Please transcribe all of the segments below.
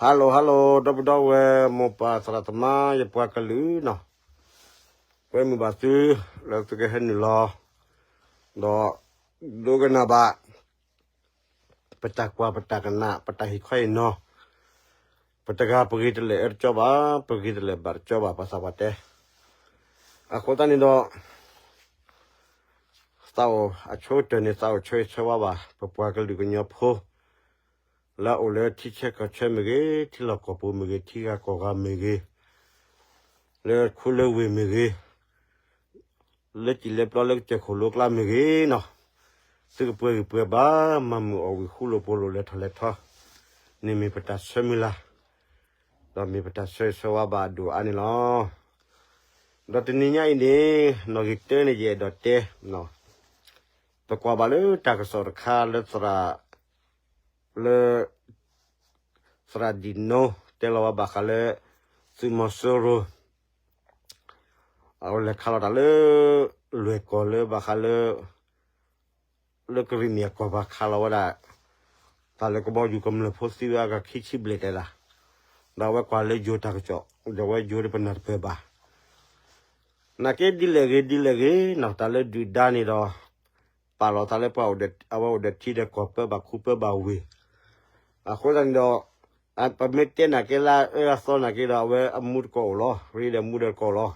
Hello hello ဒီပုၢ်ဒီဝဲၢ် မိၢ်ပၢ်သရၣ်သမါ ယပှၤကလုာ်နီၤ, ပှဲၤမုာ်ဘၣ်သု လၢသုကဟဲနုာ်လီၤ ဒီးဒိကနၣ်ဘၣ် ပတၢ်ကွၢ်ပတၢ်ကနၣ် ပတၢ်ဟ့ၣ်ခီဟ့ၣ်နီၤ, ပတဂၤပဂ့ၤတလဲာ်အၢတကၠီဘၣ်, ပဂ့ၤတလဲာ်ဘၣ်တကၠီဘၣ် ပှၤသးပှၢ်တဲ. အဃိသတးန့ၣ်ဒီး သးအိၣ်အဆိကတၢၢ်န့ၣ် သးအိၣ်ဆၢဂ့ၤဆၢဝါဘၣ် ပပှၤကလုာ်ကညီဖိ လၢအအိၣ်လၢထံဆၢကီၢ်ဆၢမ့ၢ်ဂ့ၤ, ထံလီၢ်ကီၢ်ပူၤမ့ၢ်ဂ့ၤ, ထံဂၤကီၢ်ဂၤမ့ၢ်ဂ့ၤ, လၢခူလၢဝ့ၢ်မ့ၢ်ဂ့ၤ, လၢစံၣ်လၢပျီလၢကစၢၢ်ခိၣ်လိကျါမ့ၢ်ဂ့ၤနီၤ, သုကပှဲၤဂံၢ်ပှဲၤဘါ မၤမုာ်အီၣ်ဝံၣ် ဃူလိာ်ဖိးလိာ် လဲၤထီၣ်လဲၤထီ န့ၣ်မ့ၢ်ပတၢ်ဆၢမုၢ်လၢ် ဒီးမ့ၢ်ပတၢ်ဆၢဂ့ၤဆၢဝါဘၣ်အဒိၣ်အါန့ၣ်လီၤ. ဒီးတနံၤညါအံၤန့ၣ် နီၣ်ဂံၢ်တၢန့ၣ် ယအဲၣ်ဒိးတဲ ပကွၢ်ဘၣ်လၢတၢ်ကစီၣ်တခါလၢသရၣ် လၢ သရၣ်ဒံၣ်နိ တဲလီၤဝဲဘၣ်ဃးလၢ သုးမီၤစိရိၤ အဝဲလဲၤခးလီၤတၢ်လၢ လွဲၢ်ကီၢ်လၢဘၣ်ဃးလၢ လၢကရံၣ်နံၣ်အကီၢ်ပူၤခးလီၤဝဲဒၣ် တၢ်လၢကဘီယူၤကမျၢၢ်ဖိသံဝဲအဂၤခံဆံဘျဲၣ်တဲဒၣ်, ဒီးအဝဲကွၢ်လၢယိၤတၢ်ကစီၣ် ဒီးအဝဲယိၤဒ်ပနၢ်တပၢၢ်ဘၣ် နာ်က့ဒ်လဲၣ်ဂ့ၤဒ်လဲၣ်ဂ့ၤနီၤ တၢ်လၢဒုၣ်ဒါန့ၣ်ဒီး ပာ်လီၤသးလၢပှၤအိၣ်ဒီး အဝဲအိၣ်ဒီးထံဒီးကီၢ် ပၢဘၣ်ခူပၢဘၣ်ဝ့ၢ်, အဃိသတးန့ၣ်ဒီး ပမ့ၢ်တဲနာ်က့လၢအအၢအသီနာ်က့ဒီး အဝဲအမူတကိးအိၣ်လီၤ, ရ့ဒီးမူဒီးတကိးလီၤ.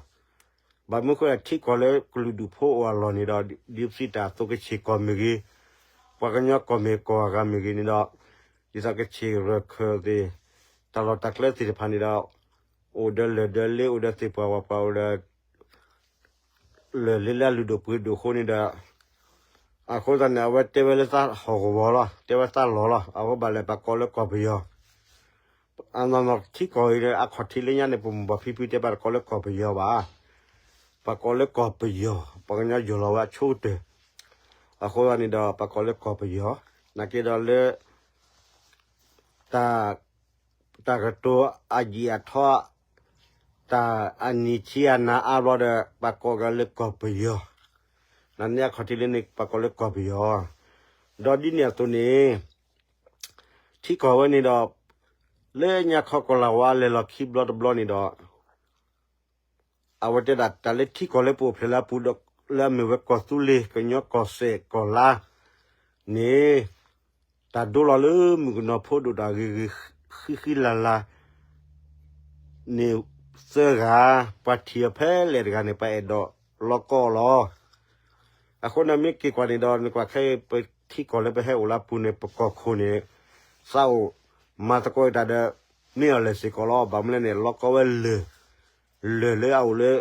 ဘၣ်မနုၤဃိဒီး ထံကီၢ်လၢကလုာ်ဒူၣ်ဖိအိၣ်အလီၢ်န့ၣ်ဒီး ဒ်ပစံးတၢ်အသိးကဆ့ၣ်ကီၢ်မ့ၢ်ဂ့ၤ, ပှၤကညီကီၢ်မ့ၢ်ကီၢ်အဂၤမ့ၢ်ဂ့ၤန့ၣ်ဒီး ဒ်သိးကဆ့ၣ်ရၢၢ်ခၢၣ်သ့ၣ် တၢ်လီၢ်တၢ်ကျဲသ့ၣ်တဖၣ်န့ၣ်ဒီး အိၣ်ဒီးလၢၢ်ဒီးလ့ အိၣ်ဒီးသ့ၣ်ပှၢ်ဝၣ်ပှၢ် အိၣ်ဒီး လၢၢ်လ့လၢအလုၢ်ဒိၣ်ပှ့ၤဒိၣ်အဃိန့ၣ်ဒီး အဃိသတးန့ၣ် အဝဲတဲဝဲလၢသးဟီၣ်ကဝီၤလီၤ, တဲဝဲသးလီၢ်လီၤ, အဝဲဘၣ်လဲၤပာ်ကီးလၢကီၢ်ပယီၤ, အနီၢ်နီၢ်ထံကီၢ်အံၤဒီး အခီၣ်ထံးလၢညါန့ၣ် ပမိၢ်ပၢ်ဖံဖုတဲပာ်တကိးလၢကီၢ်ပယီၤဘၣ်, ပာ်ကီးလၢကီၢ်ပယီၤ, ပှၤကညီယိၢ်လီၤဝဲအဆိကတၢၢ်, အဃိသတးန့ၣ်ဒီး ပာ်ကီးလၢကီၢ်ပယီၤ, နာ်က့ဒီးလၢ တၢ် တၢ်ကတိၤအယံာ်အထီ တၢ်အနံၤဆံးအနၤအါဘျီဒီး ပာ်ကီးက့ၤလၢကီၢ်ပယီၤ, နာ်န့ၢ်အခီၣ်ထံးလၢန့ၣ် ပာ်ကီးလၢကီၢ်ပယီၤ, ဒီးဒ်န့ၣ်အသိးန့ၣ် ထံကီၢ်ဝဲန့ၣ်ဒီး လၢညါခီကီၢ်လၤဝါလဲၤလီၤခံဘျီတဘျီန့ၣ်ဒီး အဝဲတဲဒၣ်တၢ်လၢထံကီၢ်လၢပအိၣ်ဖျဲၣ်လၢအပူၤဒီး လၢအမ့ၢ်ဝဲကီၢ်သူလ့ၤ ကညီကီၢ်စဲၣ်ကီၢ်လါန့ၣ် တၢ်ဒိလီၤလၢမုၣ်ကနီၤဖိဒိၣ်တၢ်ဂ့ၤဂ့ၤဃံဃံလၤလၤန့ၣ်သၢဂၤ, ပှၤထံၣ်အီၤဖဲလဲၣ်တဂၤန့ၣ် ပှၤအဲၣ်ဒိးလီကီအီၤလီၤ. အဃိန့ၣ်မ့ၢ်က့ၤကွၢ်န့ၣ်ဒီး နကွၢ်ခဲအံၤ ပထံကီၢ်လၢပဟဲအိၣ်လၢအပူၤန့ၣ် ပကီၢ်ခိၣ်န့ၣ် သးအိၣ်မၤသကိးတၢ်ဒီး မ့ၢ်အီၤလဲၣ်စ့ၢ်ကီးလီၤ. ဘၣ်မနုၤလဲၣ်န့ၣ် လီကီဝဲလၢၢ် လၢၢ်လၢအအိၣ်လၢ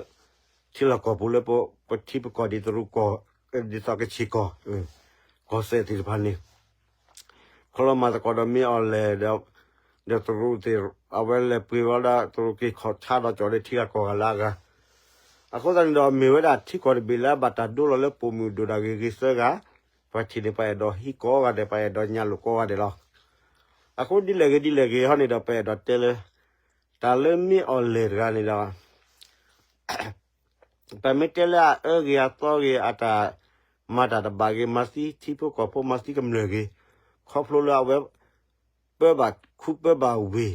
ထံလီၢ်ကီၢ်ပူၤလၢပထံပကီၢ်ဒ်သိးကီၢ် ဒ်သိးကဆ့ၣ်ကီၢ် ကီၢ်စဲၣ်သ့ၣ်တဖၣ်န့ၣ် ခီလီၤမၤသကိးဒီးမ့ၢ်အီၤလဲၣ်ဒီး ဒီးတရူးသ့ၣ် အဝဲလဲၤပှ့ၤဝဲဒၣ်တရူးက့ၤခီၣ်ဆါဒီးကၠီၣ်လၢထံဂၤကီၢ်ဂၤလၢအဂၤ, အဃိသတးန့ၣ်ဒီး မ့ၢ်ဝဲဒၣ်ထံကီၢ်တဘ့ၣ်လၢအဘၣ်တၢ်ဒိလီၤလၢပိာ်မုၣ်ဒိၣ်တၢ်ဂ့ၤဂ့ၤသၢဂၤ, ပှၤထံၣ်န့ၣ် ပှၤအဲၣ်ဒိးဟံးကိးဂၤဒဲး ပှၤအဲၣ်ဒိးညါလိာ်ကိးဂၤဒဲးလီၤ. အဃိဒ်လဲၣ်ဂ့ၤဒ်လဲၣ်ဂ့ၤဟီန့ၣ်ဒီး ပအဲၣ်ဒိးတဲလၢ တၢ်လၢမ့ၢ်အီၤလဲၣ်တဂၤန့ၣ်ဒီး ပမ့ၢ်တဲလၢအအၢဂ့ၤအသီဂ့ၤ အတၢ်မၤတၢ်တဘၣ်ဂ့ၤ မၤသံထံဖိကီၢ်ဖိ မၤသံကမျၢၢ်ဂ့ၤ, ခီဖျိလၢအဝဲ ပၢဘၣ်ခူပၢဘၣ်ဝ့ၢ်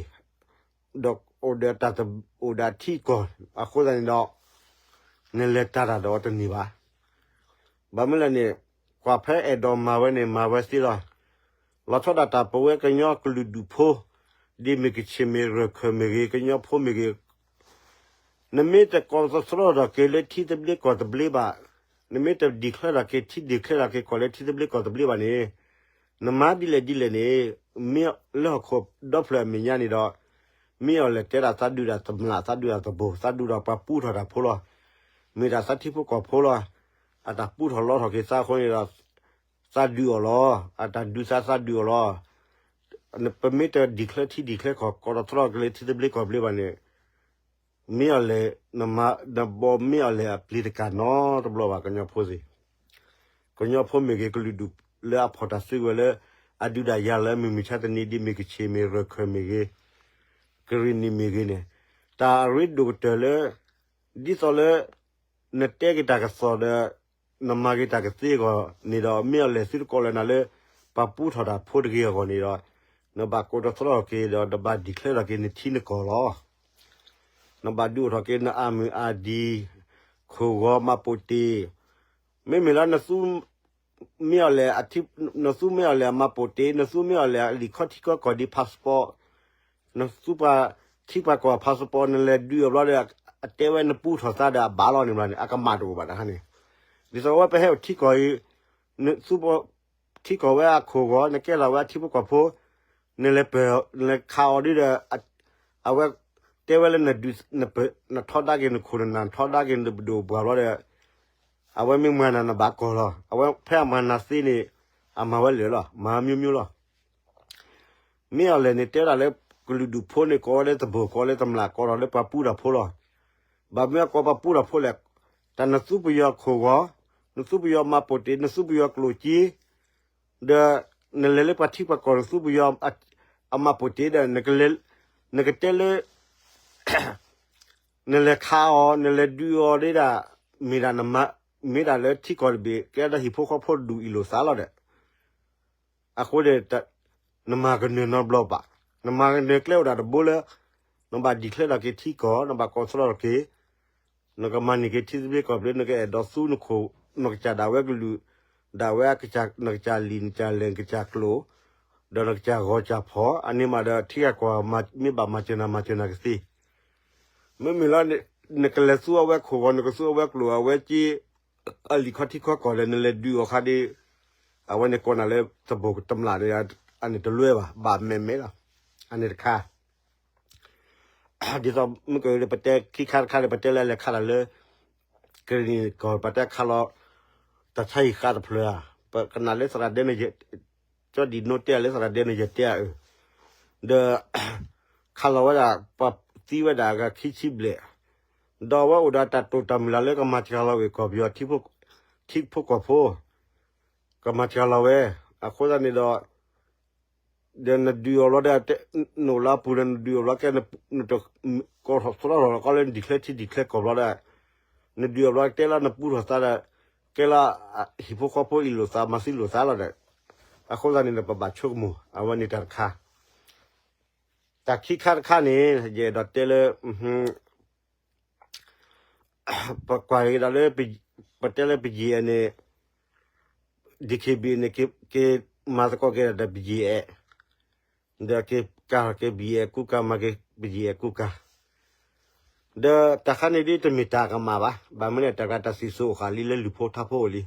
ဒီးအိၣ်ဒီးတၢ်တအိၣ်ဒီးထံကီၢ် အဃိသတးန့ၣ်ဒီး နလဲၤတၢ်တၢ်ဒီးတန့ၢ်ဘၣ်. ဘၣ်မနုၤလဲၣ်န့ၣ် ကွၢ်ဖဲအဲၣ်ဒိးမၤဝဲန့ၣ် မၤဝဲသ့လီၤ. လီၤဆီဒၣ်တၢ်ပဝဲကညီကလုာ်ဒူၣ်ဖိ ဒ်မ့ၢ်ကဆ့ၣ်မ့ၢ်ရၢၢ်ခၢၣ်မ့ၢ်ဂ့ၤ ကညီဖိမ့ၢ်ဂ့ၤ နမ့ၢ်တကိးသတြီထီၣ်က့ၤလၢထံသဘျ့ကီၢ်သဘျ့ဘၣ်, နမ့ၢ်တ declare ထီၣ်က့ၤ ထံ declare ထီၣ်က့ၤကီၢ်လၢထံသဘျ့ကီၢ်သဘျ့ဘၣ်န့ၣ်, နမၤဒ်လဲၣ်ဒ်လဲၣ်န့ၣ် မ့ၢ်လၢဟီၣ်ခိၣ်ဒီဖျၢၣ်အမဲာ်ညါန့ၣ်ဒီး မ့ၢ်အီၤလဲၣ်တဲဒၣ်သးဒုးဒၣ်တမျၢ် သးဒုးဒၣ်တဘိ သးဒုးဒီးပှၤပူထီၣ်တၢ်ဖိလီၤ. မ့ၢ်ဒၣ်သးထံဖိကီၢ်ဖိလီၤ. အတၢ်ပူထီၣ်လီထီၣ်က့ၤသးအဃိန့ၣ်ဒီး သးဒုးအီၤလီၤ. အတၢ်ဒုးသးသးဒုးအီၤလီၤ. ပမ့ၢ်တ declare ထံ declare ကီၢ် ကိးသတြီက့ၤလၢထံသဘျ့ကီၢ်သဘျ့ဘၣ်န့ၣ် မ့ၢ်အီၤလဲၣ် နမၤ နဘီမ့ၢ်အီၤလဲၣ်အပျံၤတကးနီတဘျီဘၣ် ကညီဖိသ့ၣ်, ကညီဖိမ့ၢ်ဂ့ၤ ကလုာ်ဒူၣ်လၢအဖီၣ်တၢ်စုကဝဲၤလၢ အဒုးဒၣ်ယၤလၢမုၢ်မဆါတနံၤ ဒ်မ့ၢ်ကဆ့ၣ်မ့ၢ်ရၢၢ်ခၢၣ်မ့ၢ်ဂ့ၤ, ကရံၣ်နံၣ်မ့ၢ်ဂ့ၤန့ၣ်, တၢ်အရ့ဒိၣ်ကတၢၢ်လၢ ဒ်သိးလၢ နတဲက့ၤတၢ်ကစီၣ်ဒီး နမၤက့ၤတၢ်ကသ့အဂီၢ်န့ၣ်ဒီး မ့ၢ်အီၤလဲၣ်သုတကိးလၢနၤလၢ ပှၤပူထီၣ်တၢ်ဖိတဂ့ၤအဂီၢ်န့ၣ်ဒီး နဘၣ်ကိးထီၣ်သတြီၣ်ထီၣ်က့ၤဒီး နဘၣ် declare ထီၣ်က့ၤနထံနကီၢ်လီၤ. နဘၣ်ဒုးအိၣ်ထီၣ်က့ၤနအမုၢ်အဒံ, ခိၣ်ဂီၤမၤပိာ်တ့ၢ်, မ့မ့ၢ်လၢ နသူမ့ၢ်အီၤလဲၣ်, နသူမ့ၢ်အီၤလဲၣ်အမၤပိာ်တ့ၢ်, နသူမ့ၢ်အီၤလဲၣ်အလံာ်ခီထံခီကီၢ်ဒ် passport, နသူပှၤထံပှၤကီၢ် passport နလဲၤဒုးအီၤဘျီဒီး အတဲဝဲနပူထီၣ်သးဒီးအဘၣ်လီၤန့ၣ်ဘျီန့ၣ် အကမၣ်တအိၣ်ဘၣ်တခါန့ၣ်. ဒ်သိးအဝဲပဟဲအိၣ်ထံကီၢ်အံၤ, နသူ ထံကီၢ်ဝဲအခိၣ်ဂီၤ နကဲထီၣ်ဝဲအထံဖိကီၢ်ဖိ, နလဲၤပၢၢ် နလဲၤခးအီၤဒ်ဒီး အဝဲတဲဝဲလၢနဒုး နထီဒါက့ၤနခိၣ်နနၢ် နထီဒါက့ၤနပဒိၣ်ပှၢ်ဘျီဒီး အဝဲမ့ၢ်မၤနၤနဘၣ်ကီၢ်လီၤ. အဝဲဖဲအမၤနၤသ့န့ၣ် အမၤဝဲလၢာ်လီၤ မၤမျိုးမျိုးလီၤ. မ့ၢ်အီၤလဲၣ်န့ၣ် တဲဝဲဒၣ်လၢ ကလုာ်ဒူၣ်ဖိန့ၣ် ကိးဝဲလၢသဘိၣ် ကိးလၢတမျၢ် ကိးထီၣ်လၢပှၤပူထီၣ်ဖိလီၤ. ဘၣ်မနုၤအကိးပှၤပူထီၣ်ဖိလဲၣ်, တၢ်နသူပယီၤခိၣ်ဂီၤ, နသူပယီၤမၤပိာ်တ့ၢ် နသူပယီၤကျိၣ်စ့, ဒီးနလဲၤလၢပှၤထံပှၤကီၢ် နသူပယီၤအမၤပိာ်တ့ၢ်ဒီး နကတဲလၢ နလဲၤခးအီၤ နလဲၤဒုးအီၤဒ်ဒၣ် မ့ၢ်ဒၣ်နမၤ မ့ၢ်ဒၣ်လၢထံကီၢ်တဘ့ၣ် ကဲဒၣ်ဟံၣ်ဖိဃီဖိဒူၣ်အ့ၣ်လိာ်သးလီၤဒီး အဃိန့ၣ် နမၤကနၢၤနီတဘျီဘၣ်. နမၤကနၢၤကျဲအိၣ်ဒၣ်တဘိလၢ နဘၣ် declare ထီၣ်က့ၤထံကီၢ် နဘၣ်ကိးသတြီၣ်ထီၣ်က့ၤ နကမၤန့ၢ်က့ၤထံသဘျ့ကီၢ်သဘျ့ နကအဲၣ်ဒိးသူနခိၣ် နကစၢ်ဒၣ်ဝဲကလုာ် ဒၣ်ဝဲ နကစၢ်လံာ် နကစၢ်လဲၢ် နကစၢ်ကျိၣ် ဒီးနကစၢ်ဂီၤစၢ်ဖီၣ် အန့ၣ်မးဒီး ထံဂၤကီၢ်ဂၤ မ့ၢ်ဘၣ်မၤစၢၤနၤ မၤစၢၤနၤကသ့. မ့မ့ၢ်လၢ နကလဲၤသူအဝဲခိၣ်ဂီၤ နကသူအဝဲကျိၣ် အဝဲက့ အလံာ်ခီထံခီကီၢ်ဒီး နလဲၤဒုးအီၤခါဒီး အဝဲန့ၣ်ကိးနၤလၢသဘိၣ်တမျၢ်ဒီး အန့ၣ်တလွဲဘၣ် ဘၣ်မဲာ်မဲာ်လီၤ. အန့ၣ်တခါ ဒ်သိးမုၢ်က ပတဲခံခါတခါဒီး ပတဲလၢလဲၤခးတၢ်လၢ ကရ့ၣ်နံၣ်ကီၢ် ပတဲခးလီၤ တၢ်ဆါဟံၣ်ဃာ်တဖျၢၣ်ဧါ, ပကနၣ်လၢသရၣ်ဒဲန့ၣ် ကၠီဒံၣ်နိတဲလၢသရၣ်ဒဲန့ၣ် ယတဲအါအၢ, ဒီး ခးလီၤဝဲဒၣ် ပှၤသံဝဲဒၣ်အဂၤခံဆံဘျဲၣ်, ဒီးအဝဲအိၣ်ဒီးတၢ်တိာ်တၢ်မုၢ်လၢ်လၢကမၤစှၤလီၤဝဲကီၢ်ပယီၤ ထံဖိကီၢ်ဖိ ကမၤစှၤလီၤဝဲ, အဃိသတးန့ၣ်ဒီး ဒီးနဒုးအီၤဘျီဒီး နအိၣ်လၢအပူၤဒီး နဒုးအီၤဘျီကဲ နတ ကိးထီၣ်သတြီၣ်ထီၣ်ကီလၢန declare ထံ declare ကီၢ်ဘျီဒီး နဒုးအီၤဘျီကတဲလၢနပူထီၣ်သးဒီး ကဲလၢဟံၣ်ဖိဃီဖိအ့ၣ်လိာ်သးမၤသံလိာ်သးလီၤဒီး အဃိသတးန့ၣ်ဒီး ပဘၣ်ဆိကမိၣ် အဝဲန့ၣ်တၢ်တခါ, တၢ်ခံခါတခါန့ၣ် ယအဲၣ်ဒိးတဲလၢ ပကွၢ်က့ၤဒီးလၢ ပတဲလၢပယံာ်အဲၣ်န့ၣ် DKBA န့ၣ် ကမၤသကိးက့ၤဒီးပယံာ်အဲၣ်, ဒီးကကၤထီၣ်က့ၤပယံာ်အဲၣ်ကူကၤ မၤက့ၤပယံာ်အဲၣ်ကူကၤ, ဒီးတၢ်ခါန့ၣ်ဒ်တမ့ၢ်တၢ်ကမၣ်ဘၣ်, ဘၣ်မနုၤလဲၣ် တၢ်ကျါတၢ်စံၣ်စိၤအိၣ်ဃာ်လံလၢလူၤဖိထါဖိအိၣ်လံ,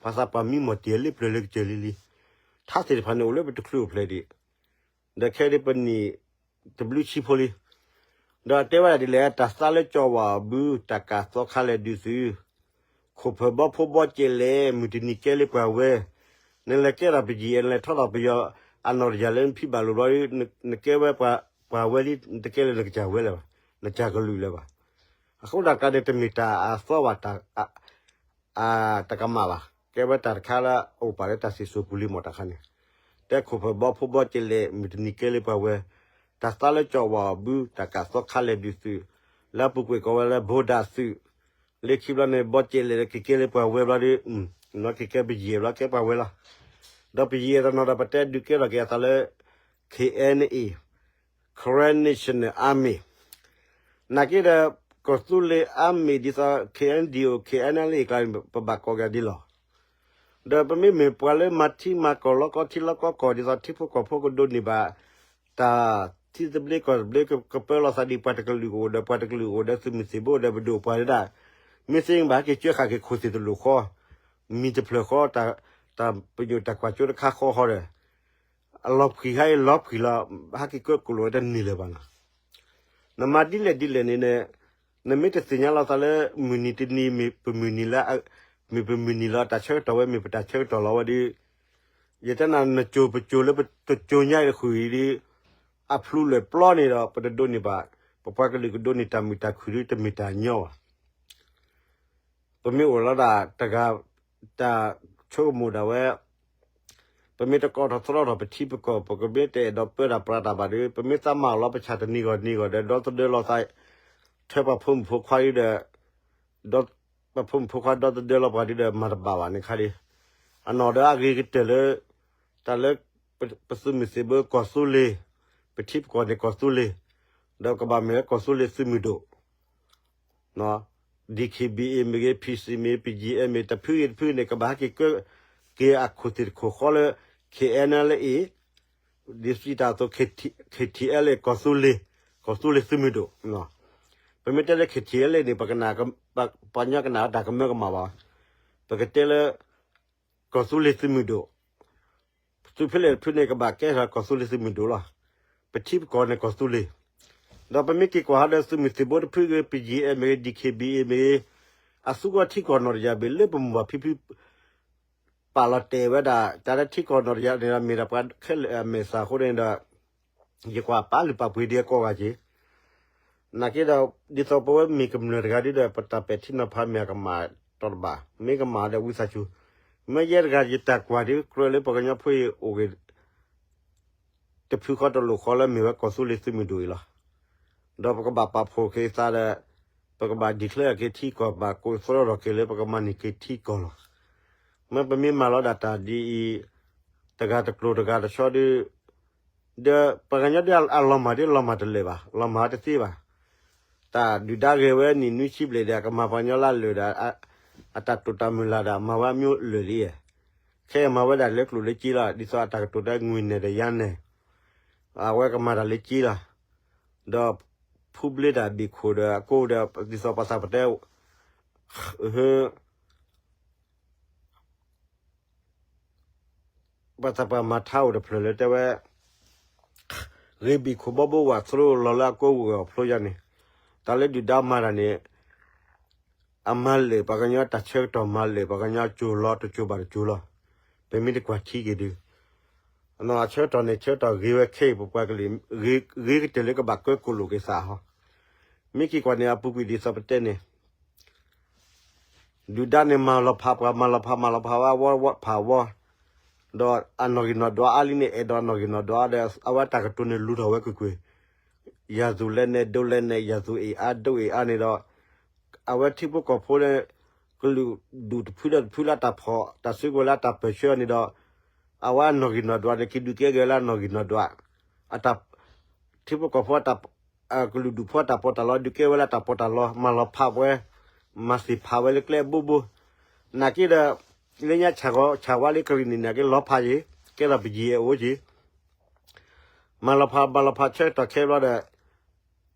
ပှၤသးပှၢ်မံမီၢ်တ့ၢ်လံပျၢၤလၢကစၢၢ်လံလံ, ထါသ့ၣ်တဖၣ်န့ၣ်အိၣ်လၢပတချုးအိၣ်ဖျဲၣ်ဒံး, ဒီးခဲဒ်ပနံၣ်တဘျုးဆံဖိလံ ဒီးတဲဝဲဒၣ်ဒ်လဲၣ်, တၢ်သါလၢကၠီဝၣ်အဘု, တၢ်ကၢ်သီခါလဲၣ်ဒုးသု, ခိၣ်ဖၢၣ်ဘီဖိဘီကဲလဲၣ်, မုၢ်တနံၤကဲလၢပှၤဝဲ, နလဲၤကဲထီၣ်ပယံာ်အဲၣ် နလဲၤထီထီၣ်ပယီၤအနီၢ်တယၢ်လၢနဖံးဘၣ်လိာ်ဘျီ, နကဲဝဲပှၤဝဲလံ, နတကဲလၢနကစၢ်ဝဲလၢၤဘၣ်, နကစၢ်ကလုာ်လၢၤဘၣ်. အဃိတၢ်ကျါန့ၣ် တမ့ၢ်တၢ်အသီဘၣ် တၢ်ကမၣ်ဘၣ်, ကဲဝဲတၢ်တခါလၢအအိၣ်ပာ်လၢတၢ်စံၣ်စိၤပူၤလံမးတၢ်ခါန့ၣ်, တဲခိၣ်ဖၢၣ်ဘီဖိဘီကဲလဲၣ်, မုၢ်တနံၤကဲလၢပှၤဝဲ, တၢ်သါလၢကၠီဝၣ်အဘု, တၢ်ကၢ်သီခါလဲၣ်ဒုးသု, လၢအပူၤကွံာ်ကိးဝဲလၢဘိဒၣ်သုး, လၢခံဘျီန့ၣ် ဘီကဲလဲၣ်လၢကကဲလၢပှၤဝဲဘျီဒီး, နီၢ်က့ၤကဲပယံာ်ဘျီကဲပှၤဝဲလီၤ. ဒီးပယံာ်တနီၤဒီးပတဲဒုးကဲထီၣ်က့ၤအသးလၢ KNA, Karen National Army, နာ်က့ဒီး ကီၢ်သူလ့ၤ Army ဒ်သိး KNDO KNLA ကျါန့ၣ် ပဘၣ်ကိးက့ၤဒ်လီၤ. ဒီးပမ့မ့ၢ်ပှၤလၢမၤထံမၤကီၢ်လီၤကီထံလီၤကီကီၢ် ဒ်သိးထံဖိကီၢ်ဖိကဒိးန့ၢ်ဘၣ် တၢ်ထံသဘျ့ကီၢ်သဘျ့ ကပၢလီၤသးဒ်ပှၤတကလုာ်အိၣ်ဒီး ပှၤတကလုာ်အိၣ်ဒီးသုးမုၢ်သံၣ်ဘိဒီးပဒိၣ်ပှၤဒၣ်, မ့ၢ်သ့ဘၣ်ဟဲက့ၤကၢဃာ်က့ၤခိၣ်သ့ၣ်တလိၣ်ဃီ, မံၤတဖျၢၣ်ဃီ, တၢ်ပညိၣ်တၢ်ကွၢ်စိတခါဃီဃီဒီး အလီၤဖှံးဟဲအံၤလီၤဖှံးလီၤ, ဟဲက့ၤကၢကိၣ်လိာ်ဝဲတန့ၢ်လၢၤဘၣ်နီၤ. နမၤဒ်လဲၣ်ဒ်လဲၣ်န့ၣ် နမ့ၢ်တသ့ၣ်ညါလီၤသးလၢ မုၢ်နံၤတနံၤ မ့ၢ်ပမုၢ်နံၤလၢ မ့ၢ်ပမုၢ်နံၤလီၤ တၢ်ဆၢကတီၢ်ဝဲ မ့ၢ်ပတၢ်ဆၢကတီၢ်လီၤဝဲဒီး ယတဲနၤ နစိၤပစိၤလၢတစိၤညါအံၤဃုာ်အံၤဒီး အဖျူးလဲၢ်ပျီန့ၣ်ဒီး ပတဒိးန့ၢ်ဘၣ်, ပပှၤကလုာ်ကဒိးန့ၢ်တၢ်မုာ်တၢ်ခုၣ်ဒီး တမ့ၢ်တၢ်ညီဘၣ်. ပမ့ၢ်အိၣ်လီၤဒၣ်တဂၤ တၢ်ဆိကမိၣ်ဒၣ်ဝဲ ပမ့ၢ်တကိးထီၣ်သတြီထီၣ်ပထံပကီၢ် ပကမ့ၢ်တအဲၣ်ဒိးပၢတၢ်ပြးတၢ်ဘၣ်ဒီး ပမ့ၢ်သးမၤအီၤလီၤပဆၣ်တနံၤဂီၢ်တနံၤဂီၢ်ဒီး ဒီသဒၢလီၤသး ထွဲပှၤဖိမုၣ်ဖိခွါဒီး ဒီးပှၤဖိမုၣ်ဖိခွါဒီသဒၢလီၤပှၤဒီး မၤတဘၣ်ဘၣ်န့ၣ်ခါဒီး အနီၢ်ဒီးအဂ့ၤကတၢၢ်လၢ တၢ်လၢ ပသုးမုၢ်သံၣ်ဘိကီၢ်သူလ့ၤ, ပထံပကီၢ်န့ၣ်ကီၢ်သူလ့ၤ, ဒီးကဘၣ်မ့ၢ်ဝဲကီၢ်သူလ့ၤသုးမုၢ်ဒိၣ်, ဒီး DKBA မ့ၢ်ဂ့ၤ, PC မ့ၢ်ဂ့ၤ, BGF မ့ၢ်ဂ့ၤ, တဖုဂ့ၤတဖုန့ၣ် ကဘၣ်ဟဲက့ၤကဲက့ၤအခိၣ်သ့ၣ်တခိၣ်ဃီလၢ KNLA, ဒ်သိးတၢ်အသိး KTLA ကီၢ်သူလ့ၤ, ကီၢ်သူလ့ၤသုးမုၢ်ဒိၣ်. ပမ့ၢ်တဲလၢ KTLA န့ၣ် ပကနၣ်, ပှၤကညီကနၣ်တၢ်ကမၢကမၣ်ဘၣ်. ပကတဲလၢ ကီၢ်သူလ့ၤသုးမုၢ်ဒိၣ်, သုးဖဲလဲၣ်တဖုန့ၣ် ကဘၣ်ကဲထီၣ်ကီၢ်သူလ့ၤသုးမုၢ်ဒိၣ်လီၤ. ပထံပကီၢ်န့ၣ်ကီၢ်သူလ့ၤ, ဒီးပမ့ၢ်က့ၤကွၢ်ဟီဒီး သုးမုၢ်သံၣ်ဘိတဖုဂ့ၤ, BGF မ့ၢ်ဂ့ၤ, DKBA မ့ၢ်ဂ့ၤ, အသူၣ်ကီၢ်ထံကီၢ်နီၣ်တယၢ်ဘၣ်လၢပမိၢ်ပၢ်ဖံဖု ပာ်လီၤတဲာ်ဝဲဒၣ် တၢ်လၢထံကီၢ်နီၣ်တယၢ်န့ၣ်ဒီး မ့ၢ်ဒၣ်ပှၤခဲလၢာ်အမဲာ်သၣ်အဃိန့ၣ်ဒီး ယကွၢ်ပာ်လုၢ်ပာ်ပှ့ၤဒ်အကိးဂၤက့ၤ နာ်က့ဒီး ဒ်သိးပဝဲမ့ၢ်ကမျၢၢ်တဂၤဒ်ဒီး ပတၢ်ပဲာ်ထံနီၤဖးမ့ၢ်အကမၣ်တီၢ်တဘၣ်, မ့ၢ်ကမၣ်ဒီးဝံသးစူၤ, မ့ၢ်ယဲတဂၤယတၢ်ကွၢ်ဒ်ကြၢးလၢ ပှၤကညီဖိအံၤအိၣ်ဂ့ၤ တဖုဃီတလိာ်ဃီလၢမ့ၢ်ဝဲကီၢ်သူလ့ၤသုးမုၢ်ဒိၣ်အံၤလီၤ. ဒီးပကဘၣ်ပာ်ဖှိၣ်က့ၤသးဒီး ပကဘၣ် declare က့ၤထံကီၢ် ဘၣ်ကိးသရၣ်ထီၣ်က့ၤလၢပကမၤန့ၢ်က့ၤထံကီၢ်လီၤ. မ့ၢ်ပမ့ၢ်မၤလီၤဒၣ်တၢ်ဒ်အံၤ တဂၤတကျိၤတဂၤတဆီဒီး ဒီးပှၤကညီဒ်အလီၤမၢ်ဒ်လီၤမၢ်တလၢာ်ဘၣ်, လီၤမၢ်တသ့ဘၣ်. တၢ်ဒုၣ်ဒါဂဲၤဝဲနံၣ်နွံဆံဘျဲၣ်ဒီး အကမၤပှၤကညီလၢအလၢာ်ဒီး အတၢ်တိာ်တၢ်မုၢ်လၢ်ဒီး မၤဝဲအမျိုးလၢာ်လံ. ခဲအံၤမၤဝဲဒၣ်လၢကျိၣ်လၢစ့လီၤ, ဒ်သိးအတၢ်ကတိၤတဲငွေန့ၣ်ဒီးယါန့ၣ် အဝဲကမၤတၢ်လၢစ့လီၤ. ဒီးဖူဘျ့တၢ်ဘ့ၣ်ခိၣ်ဒီးအကိးဒီး ဒ်သိးပှၤသးပတဲ ပှၤသးပှၢ်မၤထါအိၣ်တဖျၢၣ်လၢတဲဝဲ ဂ့ၤဘ့ၣ်ခိၣ်ဘီဘိဝဲသရိာ်လီၤလၢအကိးဂီၢ်ဖျိယါန့ၣ်, တၢ်လၢဒုၣ်ဒါမၤတၢ်န့ၣ် အမၤလၢာ်ပှၤကညီတၢ်ဆၢကတီၢ်မၤလၢာ်ပှၤကညီကၠိၤလီၤတကၠိၤဘၣ်တကၠိၤလီၤ. ပမ့ၢ်တကွၢ်ထံက့ၤဒုး အဆၢကတီၢ်န့ၣ် ဆၢကတီၢ်ဂ့ၤဝဲခဲအံၤ ပပှၤကလုာ် ဂ့ၤကတၢၢ်လၢကဘၣ်ကၢကိၣ်လိာ်က့ၤသးဟီ. မ့ၢ်က့ၤကွၢ်န့ၣ် အပူၤကွံာ်ဒ်သိးပတဲန့ၣ် ဒုၣ်ဒါန့ၣ် မၤလီၤဖးပှၤ မၤလီၤဖး မၤလီၤဖးဝဲ အဝီဝီဖးဝီ, ဒီးအနီၣ်ဂံၢ်နီၣ်ဒွးအါလံန့ၣ် အဲၣ်ဒိးအနီၣ်ဂံၢ်နီၣ်ဒွးဒီး အဝဲတၢ်ကတိၤန့ၣ်လူၤထီၣ်ဝဲကွ့ၢ်ကွ့ၢ်, ယၤသူၣ်လဲနဲၣ်ဒိးလဲနဲၣ် ယၤသူၣ်အ့ၣ်အါဒိးအ့ၣ်အါန့ၣ်ဒီး အဝဲထံဖိကီၢ်ဖိန့ၣ် ကလုာ်ဒူၣ်တဖုဒီးတဖုလၢတၢ်ဖီၣ် တၢ်စုကဝဲၤလၢတၢ်ပၢၢ်ဆၢအီၤန့ၣ်ဒီး အဝဲအနီၣ်ဂံၢ်နီၣ်ဒွးန့ၣ် က့ၤဒုးကဲက့ၤလၢအနီၣ်ဂံၢ်နီၣ်ဒွး, အတၢ် ထံဖိကီၢ်ဖိ ကလုာ်ဒူၣ်ဖိအတၢ်ပီးတၢ်လီ ဒုးကဲဝဲလၢတၢ်ပီးတၢ်လီ မၤလီၤဖးဝဲ, မၤသ့ၣ်ဖးဝဲလၢကျဲအဘိဘိ, နာ်က့ဒီး လၢညါဆၣ်ဂီၤဆၣ်ဝါလၢကရံၣ်နံၣ်န့ၣ် က့ၤလီၤဖးယ့ၤ ကဲထီၣ်ပယံၤအအိၣ်က့ၤ မၤလီၤဖး မၤလီၤဖးဆၢကတီၢ်ခဲဘျီဒီး